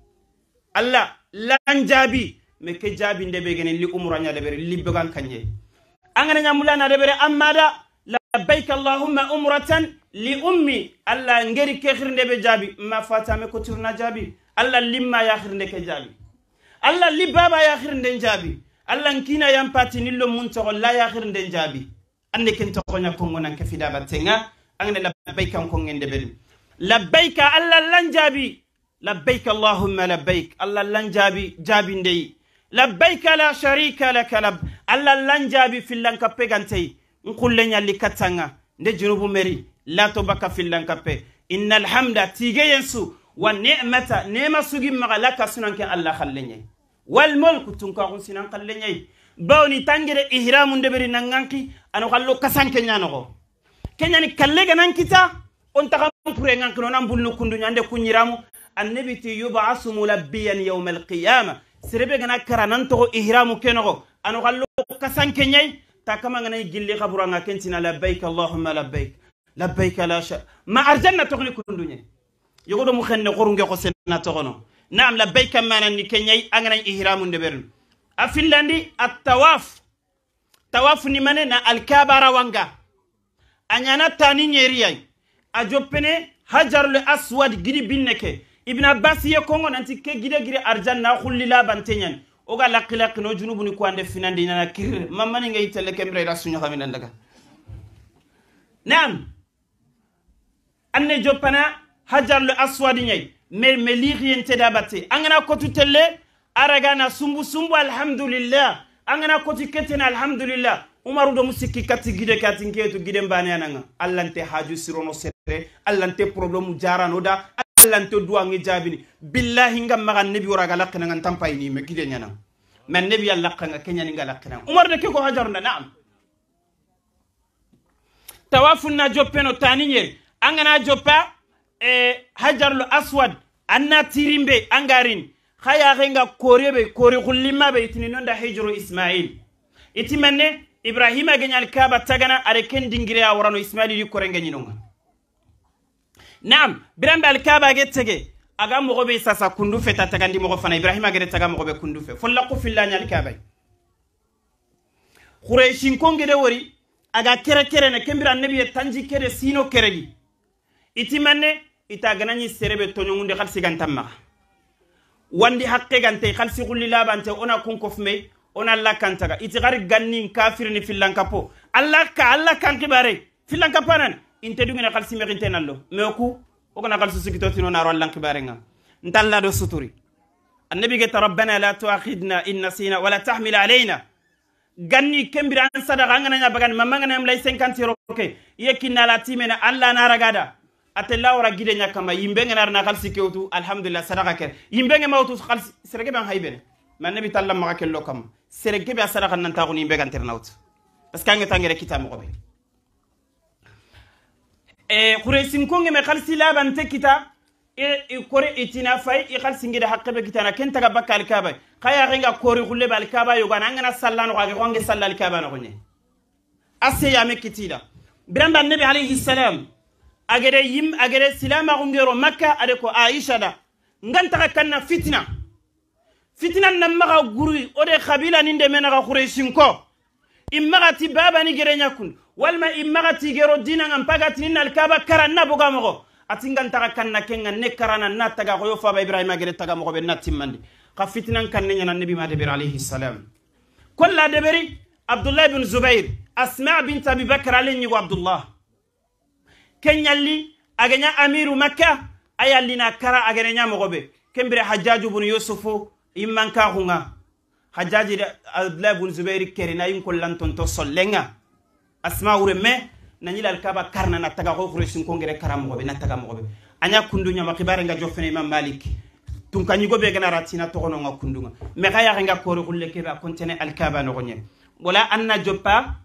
Allah, lan jaabi, mais ke jaabi ndebe gene li umra ɲa deberi, li began kanye. An gana ɲamula na debere, amma da, labbaik Allahumma umratan li ummi. Allah, ngeri ke xirinde be jaabi, ma fata me ko turna jaabi. Allah, limma ya xirinde ke jaabi. Allah, li baba ya xirinde jaabi. Allah, nkina yan pati nillo mun toxo la ya xirinde jaabi. Ande ken toxo ɲa kongo nan ke fida battenga. An gana labbaik an kongen deberi. Labbaik, Allah, lan jaabi. Labbaik Allahumma labbaik. Allah, lan jaabi, jaabi ndey. Labbaik la sharika laka lab-, Allah, lan jaabi fillan kappe gantey. Nkulle ɲalli kattanga, nde junubu meri, lato baka fillan kappe. Innal hamda, tige yensu, wa ni'mata, nema sugi maga laka sunan ke Allah xallenye. Wal mulku, tunkaxun sinan xallenye. Bawni tangire ihramu ndeberi nanganki, ano xallo kasanke ɲanoxo. Kenyani kalle ganan kita, on taxa pure ngan kino nan bulnu kundu ɲande kuɲiramu. Annabi ti, yub'asu mulabbiyan yawmal qiyama. Serebe gana kara nan toxo ihramu kenoxo, ano xallo kasanke ɲay, ta kama ngana gilli xaburanga kentina, labbaik Allahumma labbaik. Labbaik la sha-, ma arjanna toxni kundu ɲay. Yogo do mu xenne xorunge xo senna toxono. Naam, labbaik manan ni ke ɲay, an gana ihramu ndeberni. A fillandi, at-tawaf. Tawafu ni mane na Alkaba rawanga. A ɲana tani ɲeriyay. A joppene Hajarul Aswad gidi binne ke. Ibn Abbas ye kongo nanti ke gide giri arjanna xulli labante ɲani. O ga laqi laqi no junubuni ko ande finandi nana kirre. Mamani nge itelle kembira ira sunya xamina ndaga. Naam. Anne joppana Hajarul Aswadi ɲay. Me, me lixiyen te da batte. An gana kotu telle, a raga na sumbu sumbu, alhamdulillah. An gana koti ketene, alhamdulillah. Umaru do musikki katti gide ke, a ti nketu giden bane ananga. Allante haju sirono sere, allante problème jarano da, allante duwa ngi jabini. Billahi nga maga nebi wora ga lakkana nga ntampayini me gide ɲana. Me nebi ya lakkanga kenyani nga lakkana. Umar de ke ko Hajarunda, naam. Tawafu na joppeno tani ɲeri. An gana joppa, eh, Hajarul Aswad, an na tirimbe, an garin. Xa yaxe nga kore be, kore xullima be, itini nonda Hijru Ismail. Iti manne, Ibrahima genyal Kaba tagana, are ken dingire a warano Ismail di korenge ɲinonga. Naam, birambe Alkaba ge tege, a ga moxo be sasa kundu fe ta tagandi moxo fana, Ibrahima gede taga moxo be kundu fe. Folla ko filla ɲa Alkaba. Xuraysinko ngede wori, a ga kere kere ne, kembira annabi ye tanji kere sino kere di. Iti manne, ita ganani serebe toɲongunde xalsi ganta maxa. Wandi haqqe gante, xalsi xulli labante, ona kun kofume, ona lakantaga. Iti xari ganni kafirini fillankapo. Allah ka, Allah kan xibare. Fillankapanan, inte dungene xalsi mexinte nallo. Me ku, o gana xalsi sikito tino naro Allah xibarenga. Ntalla do suturi. Annabi ge ta, rabbana la tuakhidna in nasina wala tahmil alayna. Ganni kembira an sadaxa an gana ɲa bagandi, mamma ngana yam lay cinquante euro ke. Iye kinna la timena, Allah na ragada. Atella wara gide ɲa kama, yimbe ngana arna xalsi kewtu, alhamdulillah, sadaxa ke. Yimbe nge mawtu xalsi, serege ban haybene. Ma annabi talla maxa kello kama. Serege be a sadaxa nan taxuni yimbe ganter nawtu. Parce que an ge tangere kita moxo be. E, Xuraysinko nge me xalsi labante kita, e, i kore itina fay, i xalsi ngida haqqe be kitana, ken taga bakka Alkaba. Xa yaxe nga kori xulle be Alkaba yogana, an gana salla no, xa ke xo an ge salla Alkaba no xo ɲe. A se ya me kitida. Birambe annabi alayhi salam, a gede yim, a gede silama xungero Makka, a de ko Aisha da. Ngan taga kanna fitina. Fitinan na maxa guri, o de xabila ninde menaxa Xuraysinko. I maxa ti baba ni gere ɲakun. Walma i maxa ti gero dina nga mpaga tini na Alkaba kara na boga moxo. A ti ngan taga kanna kenga ne karana na taga xoyo faba Ibrahima gere taga moxo be na timmandi. Xa fitinan kanne ɲana annabi ma deberi alayhi salam. Kolla deberi Abdullah ibn Zubair, Asma bint Abi Bakr ale ɲigo Abdullah. Ken ɲalli, a ga ɲa amiru Makka, a yalli na kara a gana ɲa moxo be. Ken bire Hajjaju bun Yusufu, immankaxunga. Hajjaji da Abdullah bun Zubairi keri na yin kollantonto sollenga. Asma wure me, na ɲila Alkaba karna na taga xo Xuraysinko ngere kara moxo be, na taga moxo be. A ɲa kundu ɲama xibare nga jofene Imam Malik. Tunka ɲigo be gana ratina toxono nga kundunga. Me xa yaxe nga kori xulle kebe a kontene Alkaba noxo ɲe. Wala an na joppa,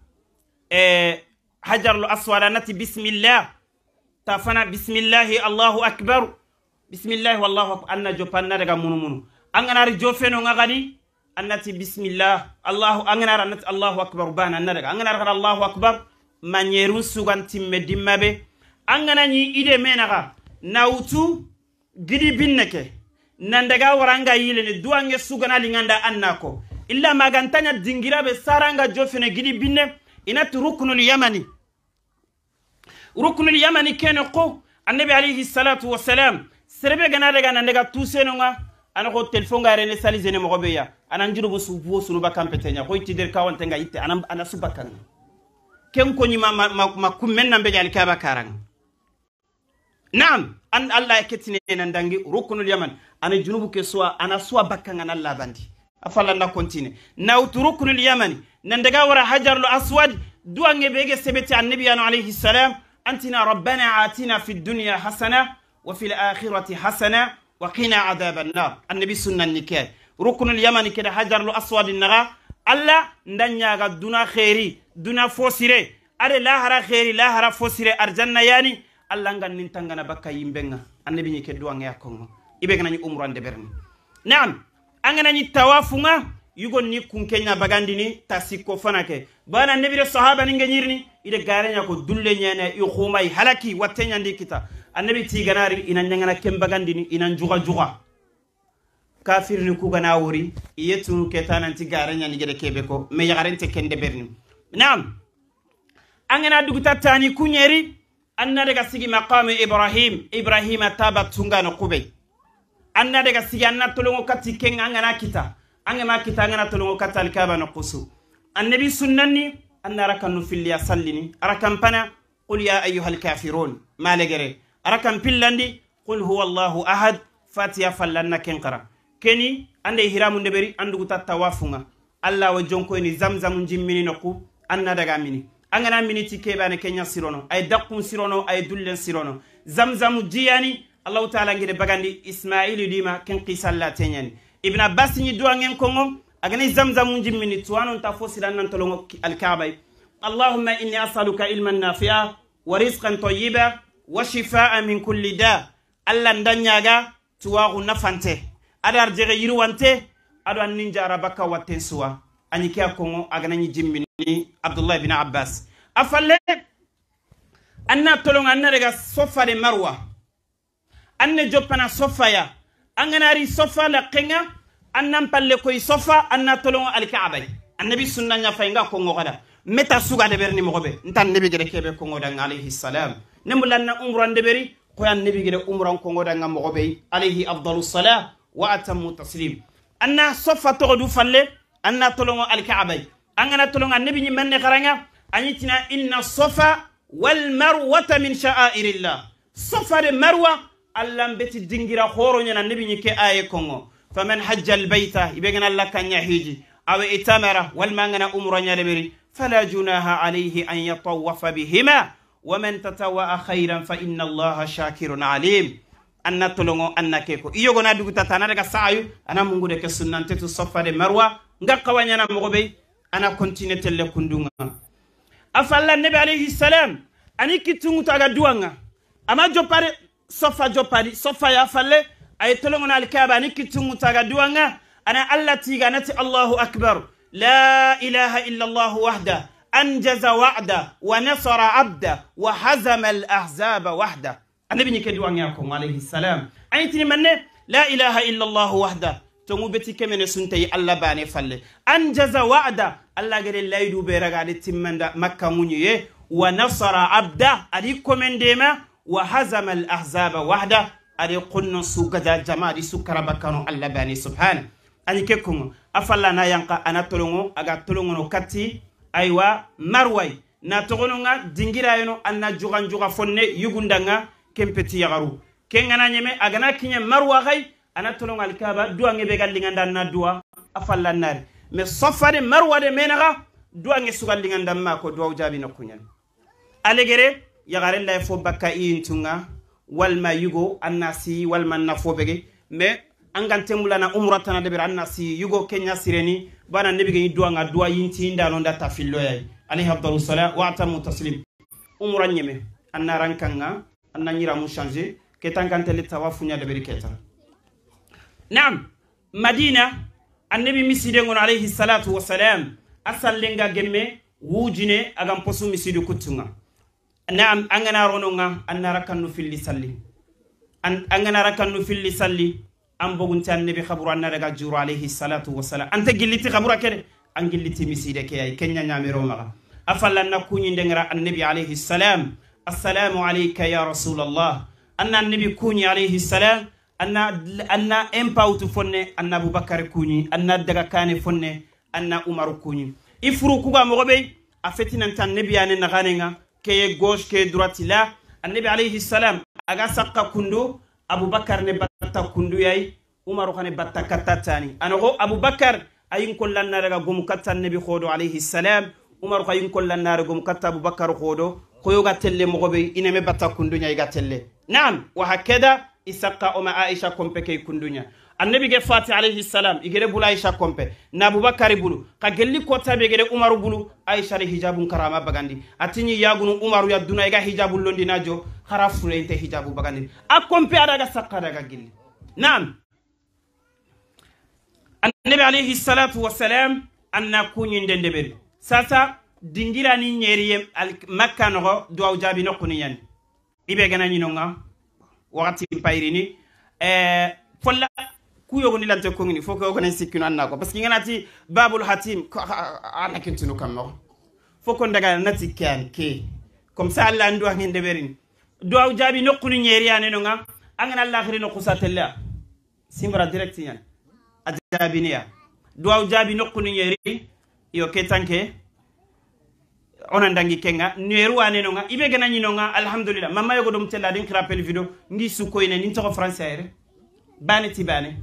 eh, Hajarul Aswad, a na ti bismillah. Ta fana bismillahi, Allahu akbar. Bismillahi, wallahu akbar. An na joppa, an na daga munu munu. An ga na ri jofeno ŋa xadi, an na ti bismillah, Allahu, an ga na ri an na ti Allahu akbar, bana an na daga. An ga na ri xadi Allahu akbar, ma ɲerun sugan timme dimma be. An ga na ɲi i de me naxa, na wutu gidi binne ke. Nan daga wara an ga yilene, duwanŋe sugana linganda an na ko. Illa ma ga nta ɲa dingira be sara an ga jofene gidi binne, i na ti ruknul yamani. Ruknul yamani kene ko, Annabi alayhi salatu wassalam, serebe ga na daga nan daga tuseno ŋa, a na xo telefon ga rene sali zene moxo be ya, a na n junubu su buwo sunu bakkan pete ɲa, xo i ti der kawante ŋa yitte, a na, a na su bakkan ŋa. Ken ko ɲi ma, ma, ma, ma kummen nan be ga Alkaba karan ŋa. Naam, an Allah ya ketine nan dangi ruknul yaman, a na junubu ke suwa, a na suwa bakkan ŋa na labandi. A falla na continue. Na wutu ruknul yamani, nan daga wara hajarul aswad, duwanŋe be ge sebeti Annabi ya no alayhi salam, an ti na: ربنا آتنا في الدنيا حسنة وفي الآخرة حسنة وقنا عذاب النار. Annabi sunnan ni ke. Ruknul yamani ke da hajarul aswad naxa, Allah n da ɲaga duna xeeri, duna fo sire, a do lahara xeeri, lahara fo sire, arjanna ya ni, Allah n ga ni n tangana bakka yinben ŋa. Annabi ɲi ke duwanŋe ya ko ŋa. I be ga na ɲi umran deberini. Naam, an ga na ɲi tawafu ŋa, yugon ni kunke ɲa bagandini ta sikko fana ke. Bana Annabi de sahaba ni n ga ɲirini, i de gare ɲa ko dulle ɲene, i xuma i halaki, watte ɲandi kita. Annabi ti ga na ri, i na ɲaŋana ken bagandini, i na n juga juga. Kafirini ku ga na wori, i ye tunu ke ta nan ti gare ɲa ni gede kebe ko, me yaxarente ken deberini. Naam, an ga na duguta tani kuɲeri, an na daga sigi maqamu Ibrahim, Ibrahima taba tunga no kube. An na daga sigi, an na tolongo kati ken ŋa, an ga na kita. An ga ma kita, an ga na tolongo kati Alkaba no kusu. Annabi sunnanni, an na rakannu filliya sallini. Arakan pana, قل يا أيها الكافرون. Ma legere. Arakan pillandi, قل هو الله أحد. Fatiya falla na ken xara. Keni, an da ihramun deberi, an duguta tawafu ŋa. Allah wa jonko ni zamzamu jimmini noku, an na daga mini. An ga na mini ti kebane kenya sirono, ay dakkun sirono, ay dullen sirono. Zamzamu jiyani, Allahu Taala n gede bagandi Ismailu dima, ken qisalla tenyani. Ibn Abbas ni duwanŋen ko ŋo, a ga ni zamzamu jimmini, tuwano nta fo siran nan tolongo ki-, Alkaba yi. اللهم إني أسألك علما نافعا ورزقا طيبا وشفاء من كل داء. Allah n da ɲaga tuwaxu nafante, a do arjexe yirwante, a do an ni n jara bakka watten suwa. A ɲi ke ya ko ŋo, a ga na ɲi jimmini Abdullah bin Abbas. A falle, an na tolongo, an na daga Sofa de Marwa. An ne joppana Sofa ya. An ga na ri Sofa laqqen ŋa, an nan palle koy Sofa, an na tolongo Alkaba yi. Annabi sunna ɲa fay n ga ko ŋo xada. Meta suga deberini moxo be. Nta Annabi gede kebe ko ŋo da ŋa alayhi salam. Ne mulla na umran deberi, ko Annabi gede umran ko ŋo da ŋa moxo be. Alayhi afdalu salam wa atammu taslim. An na Sofa toxo du falle, an na tolongo Alkaba yi. An ga na tolongo Annabi ɲi manne xara ŋa, a ɲi ti na: إن الصفا والمروة من شعائر الله. Sofa de Marwa, Allah n beti dingira xoro ɲana, Annabi ɲi ke aye ko ŋo. فمن حج البيت, i be ga na laqqen ɲa hiji, أو اعتمر, walla ma n ga na umra ɲa deberi, فلا جناح عليه أن يطوف بهما، ومن تطوع خيرا فإن الله شاكر عليم. An na tolongo, an na ke ko. I yogo na duguta ta, a na daga sa'ayu, a na mungu de ke sunnante tu Sofa de Marwa, n ga xawa ɲana moxo be, a na continue telle kundu ŋa. A falla Annabi alayhi salam, a ni kittunŋu ta ga duwanŋa. A ma joppare, Sofa joppadi, Sofa ya falle, a yi tolongo na Alkaba, a ni kittunŋu ta ga duwanŋa, a na Allah tiga, a na ti: الله أكبر، لا إله إلا الله وحده، أنجز وعده، ونصر عبده، وهزم الأحزاب وحده. Annabi ɲi ke duwanŋe ya ko ŋo alayhi salam. A ɲi ti ni manne, لا إله إلا الله وحده. Tonŋu beti kemene sunte yi Allah bane falle. أنجز وعده. Allah gede layidu be raga de timmanda Makka ŋuɲiye. ونصر عبده. A di komendema. وهزم الأحزاب وحده. A di konno su gaja jama di su kara bakkano Allah bane subhana. A ɲi ke ko ŋo. A falla na yanqa a na tolongo, a ga tolongono katti. Aywa, Marwa yi. Na toxono ŋa dingira yeno, an na juxan juxa fonne yugundanŋa, ken peti yaxaru. Ken ga na ɲeme, a ga na kiɲe Marwa xa yi, a na tolongo Alkaba, duwanŋe be ga linganda, an na duwa, a falla na ri. Mais Sofa de Marwa de me naxa, duwanŋe su ga linganda ma ko, duwawu jaabi na kuɲan. A legere, yaxare lay fo bakka i yintunŋa, walma yugo, an na si, walma na fo bege. Mais an ga nte mulana umra tana debere, an na si yugo kenya sireni, bana Annabi ga ni duwanŋa, duwa yinti ndano nda ta fillo yayi. Alayhi afdalu salam wa atammu taslim. Umra ɲeme, an na rankanŋa, an na ɲiramu changer, ke tankantele tawafu ɲa deberi keta. Naam. Madina, Annabi misiden ŋono, alayhi salatu wasalam, a sallen ga gemme, wujine, a ga n posu misidi kuttu ŋa. Naam, an ga na ro no ŋa, an na rakannu filli salli. An, an ga na rakannu filli salli, an bogunte Annabi xaburu, an na daga juro, alayhi salatu wasalam. An nta gilli ti xabura ke de, an gilli ti miside ke ya yi, ken ɲa ɲamiro maxa. A falla an na kuɲinden ŋa ra Annabi, alayhi salam. Assalamu alayka ya Rasulallah. An na Annabi kuɲi, alayhi salam. An na, an na en pawtu fonne, an na Abubakar kuɲi, an na daga kane fonne, an na Umaru kuɲi. I furu ku ga moxo be, a fetinanta Annabi ya ne naxanen ŋa, ke ye gauche, ke ye droite la. Annabi, alayhi salam, a ga saxa kundu, Abubakar ne batta kundu ya yi, Umaru xa ne batta katta tani. A noxo Abubakar, a yi n kollan na daga gomu katta Annabi xodo, alayhi salam. Umaru xa yi n kollan na daga gomu katta Abubakar xodo. Xoyo ga telle moxo be, i ne me batta kundu ɲa, i ga telle. Naam, wa hakada, i saxa o ma Aisha konpe ke kundu ɲa. Annabi ge fati, alayhi salam, i gere bulu Aisha konpe, na Abubakari bulu, xa gelli kota be gere Umaru bulu, Aisha de hijabun karama bagandi. A ti ɲi yagunu Umaru ya duna, i ga hijabun londi na jo, xara fure inte hijabu bagandi. A konpe a daga saxa daga gilli. Naam. Annabi alayhi salatu wasalam, an na kuɲinden deberi. Sasa, dingira ni ɲeriye al-, Makka noxo, duwaw jaabi noxuni ɲani. I be gana ɲi no ŋa, waxati payirini. Eh, folla, ku yogoni lante kongini, fo ko yogoni sikkino an na ko. Parce que ngana ti Babul Hatim, ko, a, a, a na kintunu kam noxo. Fo ko n daga na ti ke an ke. Comme ça, Allah an duwa ŋen deberini. Duwaw jaabi noxuni ɲeri ya ne no ŋa, an gana laxiri noxu sa tella. Simbara direct ɲani. A jaabini ya. Duwaw jaabi noxuni ɲeri. Yo ke tanke. O na n dangi ke ŋa. Numéro wa ne no ŋa. I be gana ɲi no ŋa. Alhamdulillah. Mama yogo dom tella din xira pel vidéo. Ngi su koyne nin toxo français yere. Bane ti bane.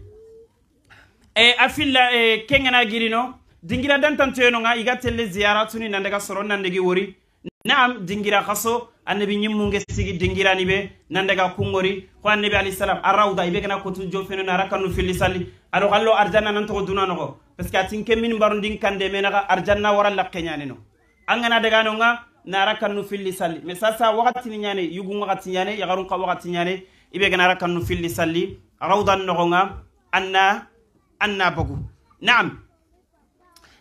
E, a filla, e, ke ŋa na giri no. Dingira dantantoye no ŋa. I ga telle ziyara tuni nan daga soro nan dagi wori. Naam, dingira xaso, Annabi ɲimmu nge sigi dingira ni be, nan daga kungori, xo Annabi alayhi salam, a rawda, i be gana kotu jofeno na rakannu filli salli, a do xallo arjanna nan toxo duna noxo, parce que a ti n ke minbaru ndi n kande me naxa arjanna wara laxe ɲane no. An gana daga no ŋa, na rakannu filli salli. Mais sasa waxati ni ɲane, yugun waxati ɲane, yaxarun xa waxati ɲane, i be gana rakannu filli salli, rawdan noxo ŋa, an na, an na bogu. Naam.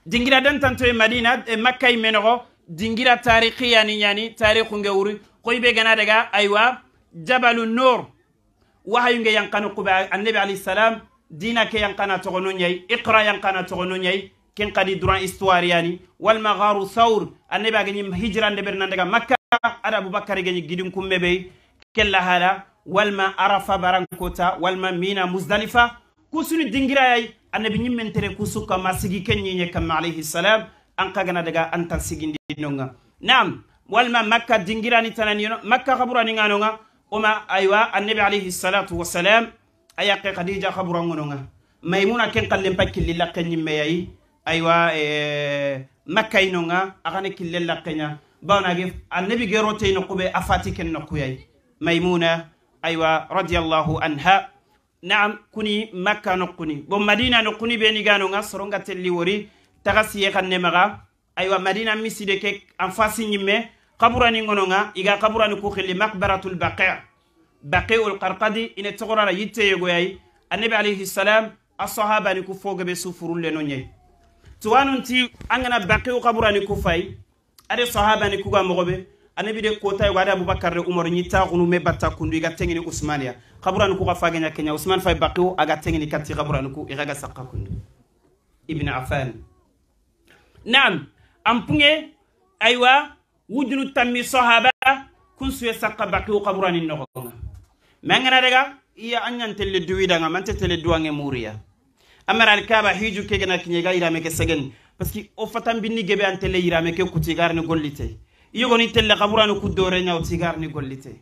Dingira dantantoye Madina, e, Makka yi me noxo, dingira tarixiya ni ɲani, tarixu nge wuri, xo i be gana daga, aywa, Jabalu Nur, wahayu nge yanqana kube, Annabi alayhi salam, dina ke yanqana toxono ɲayi, Iqra yanqana toxono ɲayi, ken xadi duran histoire yani, walma Gharu Thawr, Annabi a ga ɲi hijira nde ber nan daga Makka, a da Abubakar ga ɲi gidin kumme be, kella hala, walma Arafa barankota, walma Mina Muzdalifa, Kusuni dingira yayi, Annabi ɲimmen tere kusu kamma sigi ken ɲiɲe kamma alayhi salam, an xa gana daga an ta sigindi no ŋa. Naam, walma Makka dingira ni tanani no, Makka xaburani ŋa no ŋa, o ma, aywa, Annabi alayhi salatu wasalam, a yaqqe Khadija xaburan ŋo no ŋa. Maymuna ken xallen pa killi laqqe ɲimme yayi, aywa, e, Makka yi no ŋa, a xane kille laqqe ɲa. Bawna ge, Annabi ge rote no kube a fati ken no kuyayi. Maymuna, aywa, radiyallahu anha. Naam, kuni Makka noquni. Bon, Madina noquni be ni ga no ŋa, soron ga telli wori, taga siye xanne maxa. Aywa, Madina miside ke en face ɲimme, xaburani ŋo no ŋa, i ga xaburani ku xilli Maqbaratul Baqi'. Baqi'ul Qarqadi, i ne toxorara yitte yogo yayi. Annabi alayhi salam, a sahabani ku fo gabe su furulle no ɲayi. Tuwanun ti, an gana Baqi'u xaburani ku fayi, Ade sahabani ku ga moxo be, Annabi de kota yogo, ade Abubakar de Umaru ɲi taxunu me batta kundu, i ga tengini Usmaniya. Xaburani ku ga fage ɲa ke ɲa, Usman fay Baqi'u, a ga tengini katti xaburani ku, i ga ga sakka kundu. Ibn Affan. Naam, an punge, aywa, wujunu tammi sahaba, kun suye sakka Baqi'u xaburani noxo ŋa. Mangana daga, iya an ɲan telle duwi daga, mante telle duwange muriya. Amara Alkaba hiju ke gana kiɲe ga yirame ke segen. Parce que o fatan binni gebe an telle yirame ke kuti garni gollite. Yogoni telle xaburani ku dore ɲa o ti garni gollite.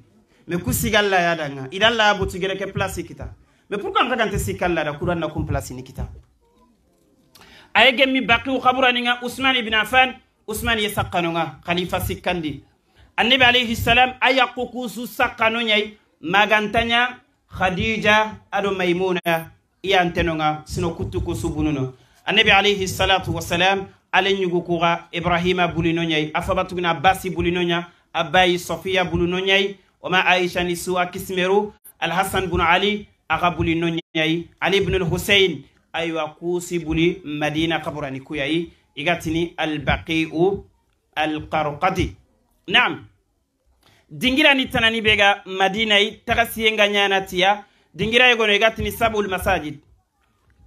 Mais ku sigalla ya danga. Idalla ya buti gere ke place kita. Mais pourquoi an kagante sikalla da kuranna kun place ni kita? Aye gemmi Baqi'u xaburani ŋa Usman ibn Affan. Usman ye sakkano ŋa, khalifa sikkandi. Annabi alayhi salam, a yaqqu kusu sakkano ɲayi, magantaɲa Khadija ado Maymuna. Iya nteno ŋa, sino kuttu kusu bununo. Annabi alayhi salatu wasalam, ale ɲugu kuga, Ibrahima bulino ɲayi, a faba tuguna Abbasi bulino ɲa, a bayi Safiya bulino ɲayi, o ma Aisha ni su a kisimeru, Al Hasan bun Ali, a ga bulino ɲayi, Ali ibn al Husayn, aywa, ku si buli Madina xaburani ku ya yi, i ga tini Albaqi'u Alqarqadi. Naam. Dingira ni tanani be ga Madina yi, taga siyen ga ɲaana ti ya, dingira yogo no i ga tini Sab'ul Masajid.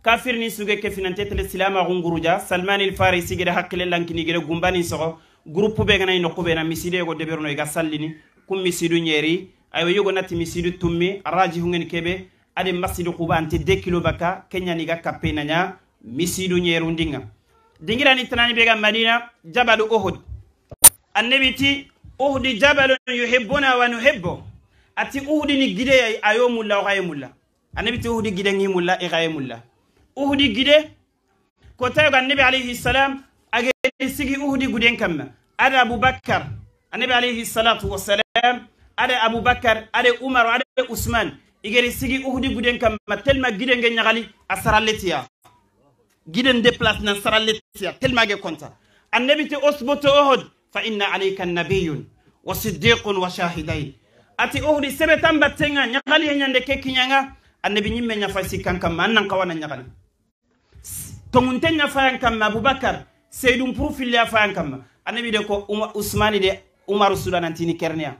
Kafir ni suge ke finante tele silama gunguruja, Salman il Farisi gede hakkile lankini gede gumbani soxo, groupe be ga na i noqu be na miside yogo deberu no i ga sallini, ku misidu ɲeri, aywa yogo na ti misidu tummi, raji hungeni kebe, ade Masjidu Quba ante deux kilo baka, ke ɲa ni ga kappe na ɲa misidu ɲerundinga. Dingira ni tanani be ga Madina, Jabalu Uhud. Annabi ti, "Uhudi jabalun yuhibbuna wa nuhibbu." A ti, "Uhudi ni gide ya, a yo mulla, o ga ye mulla." Annabi ti, "Uhudi gide ŋi mulla, i ga ye mulla." Uhudi gide, kota yogo Annabi alayhi salam a geri sigi Uhudi guden kamma. Ada Abubakar, Annabi alayhi salatu wassalam, ada Abubakar, ada Umar, ada Usman, i geri sigi Uhudi guden kamma, telma gide nge ɲagali, a saralle ti ya. Giden déplace nan saralle ti ya, telma ge konta. Annabi ti, "Usbutu Uhud, fa inna alayka nabiyyun wa siddiqun wa shahidayn." A ti, "Uhudi sebe tan batte ŋa, ɲagali he ɲande ke kiɲa ŋa." Annabi ɲimme ɲa fa sikkan kamma, an nan xawa na ɲagali. Tongunte ɲa fa yan kamma, Abubakar, Seydun puru fille ya fa yan kamma. Annabi de ko Uma-, Usmani de Umaru suda nan tini kerniya.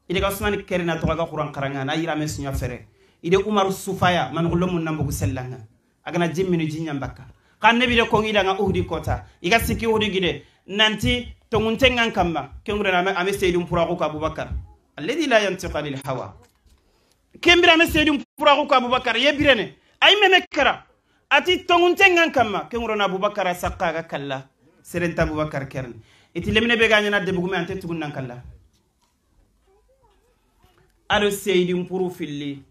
I de ga Usmani kerina to ga Quran xaranga na yirame sunya fere. I de Umaru sufaya man gullo mun nan bugu sellanga. A ga na jimmini jinɲan bakka. Xa Annabi de ko ŋi da ŋa Uhudi kota. I ga siki Uhudi gide. Nanti tongunte ŋan kamma. Kengure na ame, ame Seydun puraxu ka Abubakar. Alladhi la yantiqu anil hawa. Kembira me Seydun puraxu ka Abubakar. Ye birene. Ay meme kara. A ti tongunte ŋan kamma. Kengure na Abubakar a sakka ga kalla. Serenta Abubakar kerni. I ti lemine be ga ɲana debugume ante tugun nan kalla. Ado Seydin puru filli.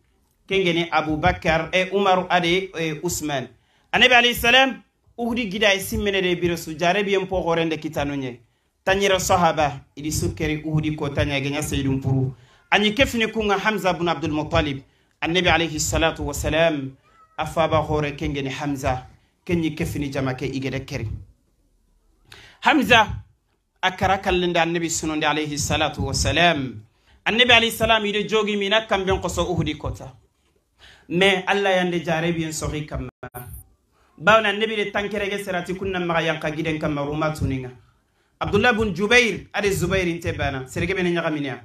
Kengeni Abubakar, e, Umaru, ade, e, Usman. Annabi alayhi salam, Uhudi gida e simmene de bire su, jare biyen po xorende kitanu ɲe. Taɲere sahaba, idi sukkeri Uhudi ko taɲa genya Seydin puru. Anyi kefini kunga Hamza bun Abdul Muttalib. Annabi alayhi salatu wasalam, a faba xore kengeni Hamza. Kenyi kefini jama ke igede keri. Hamza, a kara kallinde Annabi sunonde alayhi salatu wasalam. Annabi alayhi salam ide jogi mina kamben koso Uhudi kota. Mais Allah yande jarebiyen soxi kamma. Bawna Annabi de tankerege serati kunna maxa yanka giden kamma Ruma tuninga. Abdullah bun Jubair, ade Zubair inte bana, serege bene ɲaxaminiya.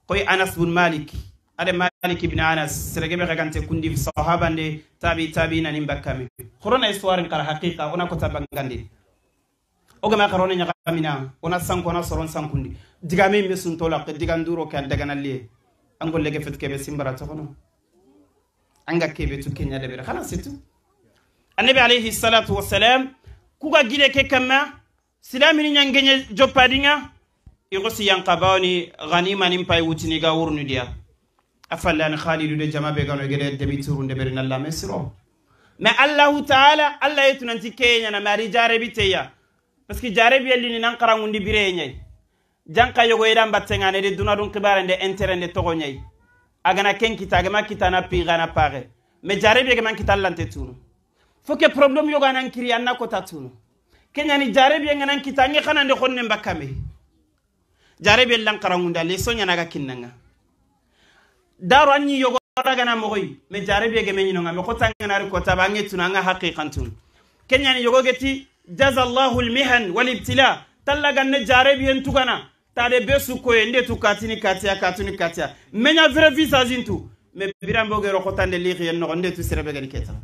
Koy Anas bun Malik, ade Malik ibn Anas, serege be xagante kundi sahabande, tabi, tabi nani mbakkame. Xorona histoire nkara haqiqa, ona kota bangandi. O gama xarone ɲaxamina, ona sanko, ona soron sankundi. Digame me suntola, ke digan duro ke dagana liye. An golle ke fet kebe simbara toxono. Anga kebe tu kenya de bere, xana setu. Annabi alayhi salatu wasalam, kuga gide ke kamma, silamini ɲangenye joppadinga, i go si yanka bawni ganima nin pay wutini ga wurnu diya. A fallani Khalidu de jama be gano gede demi turu nde beri nalla mesiro. Mais Allahu Ta'ala, Allah yetu nanti kenya na mari jarebi teya. Parce que jarebi yelli ni nan karangundi bire ɲay. Janka yogo yedan battenga ne de duna dun kibare nde intérêt nde togo ɲay. Agana ken kita, agama kita na pi gana pare. Mais jarebi agama kita lante tunu. Faut que problème yogo anan kiri anna kota tunu. Kenya ni jarebi ngana kita ngi xana nde xonne mbakame. Jarebi lan karangunda le sonya naga kinnanga. Daro anni yogo ragana mogoy, me jarebi ge me ɲinonga, me kota ngana ri kota ba nge tuna nga haqiqan tun. Kenya ni yogo geti, "Jazallahu al-mihan wal ibtila." Talla ganne jarebi en tugana, tade be su koye, nde tu katini katiya, katuni katiya. Menya vrai visage ntu, me birambo ge ro kota nde lixiyen no, nde tu serebe gani keta.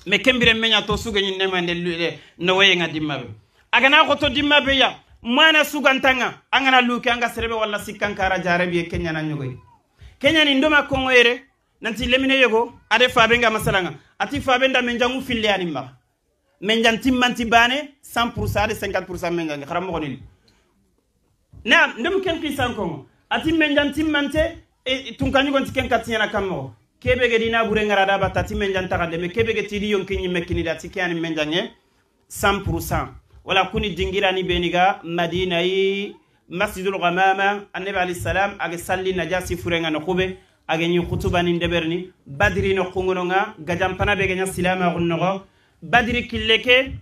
Me kembire menya to suge ɲin nemande lude no waye nga dimma be. Agana xoto dimma be ya, mana sugantanga, angana luke anga serebe wala sikkankara jarebi kenya na ɲogoy. Kenya ni ndoma kongo yere, nanti lemine yogo, ade fabe nga masalanga, ati fabe nda menjangu fille ani maxa. Menjan timmanti bane, cent pour cent, ade cinquante pour cent menjangi, xara moxo nili. Naam, ndem ken qisan kongo. Ati menjan timmante, e, tunka ɲugonti ken katiɲana kammo. Kebe ge dina bure ngara da bata ti menjan taxande, me kebe ge tidi yonki ɲimme kini da ti ke ani menjange cent pour cent. Wala kuni dingirani beni ga Madina yi, Masjidul Ghamama, Annabi alayhi salam, age salli Najasi furenga no xube, age ɲi xutuba ni ndeberni, Badri no xungono nga, gajampana be ge ɲa silama gunnogo, Badri kille ke,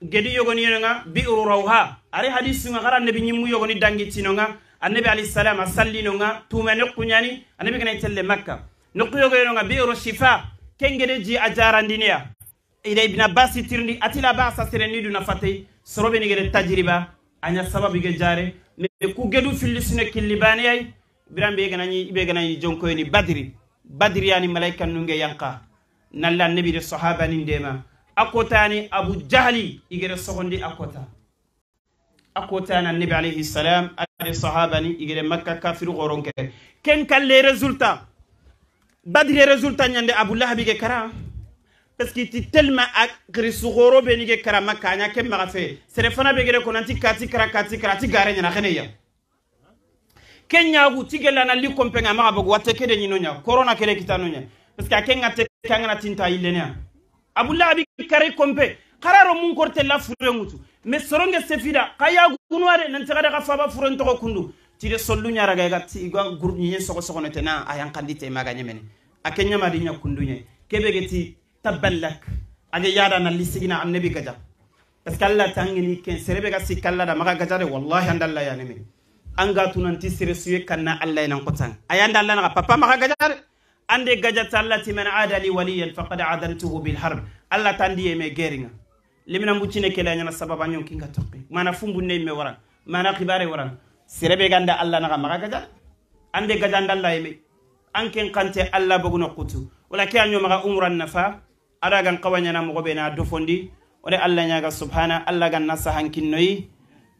gedi yogoni yeno nga Bi'ru Rawha. Ari hadisu nga xara Annabi ɲimmu yogoni dangi tino nga, Annabi alayhi salam a salli no nga, tumane kuɲani, Annabi gana itelle Makka. Noqu yogo yeno nga Bi'ru Shifa, Ken gede ji a jarandiniya. I da Ibn Abbas tirindi, a ti la ba'sa, sere ni du na fati, soro be ni gede tajriba, a ɲa sababu i ge jare, mais ku gedu filli sune killi bane ay, biran be gana ɲi, i be gana ɲi jonko ni Badri, Badri yani malaika nunge yanka, nalla Annabi de sahaba ni ndema, a kota ni Abu Jahli, i gede sogondi a kota. A kota na Annabi alayhi salam, a de sahaba ni, i gede Makka kafiru goronke. Ken kalle résultat, Badri résultat ɲande Abu Lahabi ge kara. Parce que ti tellement a kiri su goro be ni ge kara Makka, a ɲa ken maxa fe. Sere fana be gede ko nanti kati kara, kati kara, ti gare ɲana xene ya. Ken ɲagu ti gella na li kompe ŋa maxa bogu, watte kede ɲi no ɲa, corona kede kita no ɲa. Parce que a ken ŋa te kangana tinta yillene ya. Abu Lahabi kare kompe, xararo mun korte la fure ŋutu. Mais soronge sefida, xa ya gunuware, nanti xa da xa faba furen toxo kundu. Ti de sollu ɲa raga ga ti, ga gur ɲiɲe soxo soxo ne tena, a yan kandi te maga ɲemene. A ke ɲama di ɲa kundu ɲe. Kebe ge ti, tabban lak. A ge yada na lisigina Annabi gaja. Parce que Allah tangini ken, sere be ga sikka Allah da maxa gaja de, wallahi an da Allah ya neme. An ga tunanti sere suye kanna Allah nan kotan. A yan da Allah na papa maxa gaja de. Ande gaja ta Allah ti, "Man ada li waliyan faqad adantuhu bil harb." Allah tandi yeme geringa. Limina mbucine kele a ɲana sababa ɲon kinga toqi. Mana fumbu ne me waran. Mana xibare waran. Sere be ganda Allah na maxa gaja. Ande gaja an da Allah yeme. An ken kante Allah bogu no kutu. Wala ke a ɲo maxa umran nafa. A da gan xawa ɲana moxo be na dofondi. O de Allah ɲaga subhana, Allah gan na sahan kinnoyi.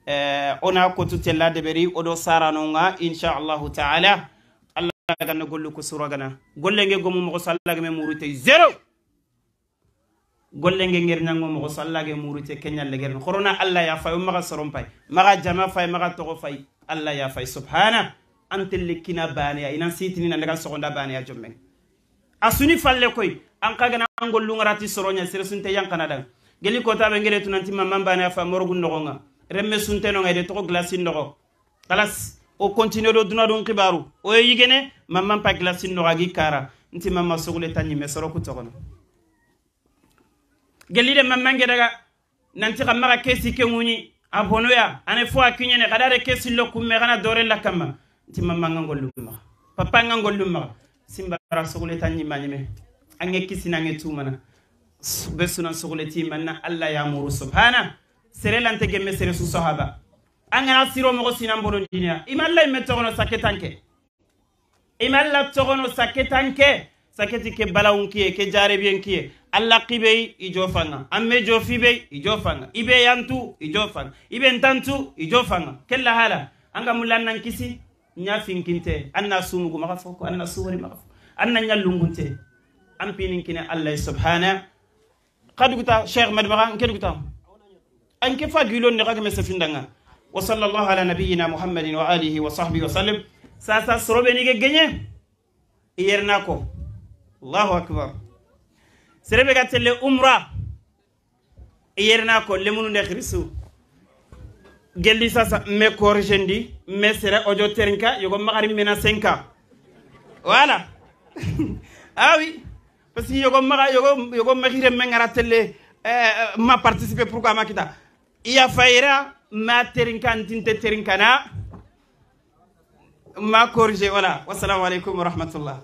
Eh, o na kotu tella deberi, o do saranonga, insha Allahu ta'ala. Allah gan na gollu ko suragana. Gollenge gomu moxo so Allah ga me murute zéro. Gollenge ŋerñango moxo so Allah ga murute kenya legerna. Xorona Allah ya fay, o maxa soron pay. Maxa jama fay, maxa toxo fay. Allah ya fay subhana. An telle kina baneya, inan sitini nan daga soxonda baneya jommen. A suni falle koy, an xa gana an gollu ŋarati soroña, sere sunte yan xana daga. Geli kota be ngere tunanti mamman bane a fa morogun noxonga. Remme sunte no ngayde toxo glasi noxo. Xalas, o continue do duna dun xibaru. O ye yigene, mamman pa glasi noxo a gi kara. Nti mamma sugule tanñi me soro ku toxono. Gelli de mamman ge daga, nanti xa maxa kesi ke ŋuñi, a bonoya, ane fo a kiñene, xa dare kesi lo kumme, xana dore la kamma. Nti mamma nga ngollu maxa. Papa nga ngollu maxa. Simbara sugule tanñi mañime. Ange kisi nange tumana. Be sunan sugule ti manna Allah ya muru subhana. Sere lante gemme sere su sahaba. Angana siro moxo sinan bono diniya. Ima Allah imme toxono sakke tanke. Ima Allah toxono sakke tanke. Sakke ti ke balawun kiye, ke jarebiyen kiye. Allah xibey i jofanga. Amme jofi bey i jofanga. Ibe yantu i jofanga. Ibe ntantu i jofanga. Kella hala. Anga mulla nan kisi. Nya finkinte. Anna sumugu maxa foko. Anna suwari maxa foko. Anna nya lungunte. An pinin kine Allah subhana. Xa duguta, Cheikh Madi Maxa, nke duguta. Anke fa gilo ne xa ga me sefindanga. Wa sallallahu ala nabiyyina Muhammadin wa alihi wa sahbihi wa sallam. Sasa sorobe ni ge geñe. Iyerna ko. Allahu akbar. Serebe ga telle umra. Iyerna ko lemunu nde xirisu. Gelli sasa me corrigendi, me sere ojo terinka, yogo maxari mena senka. Voilà. Ah oui. Parce que yogo maxa, yogo, yogo maxire me ngara telle, euh, ma participer, pourquoi ma kita. Iya fayra, ma terinka, ntinte terinkana. Ma corriger, voilà. Wassalamu alaikum wa rahmatullah.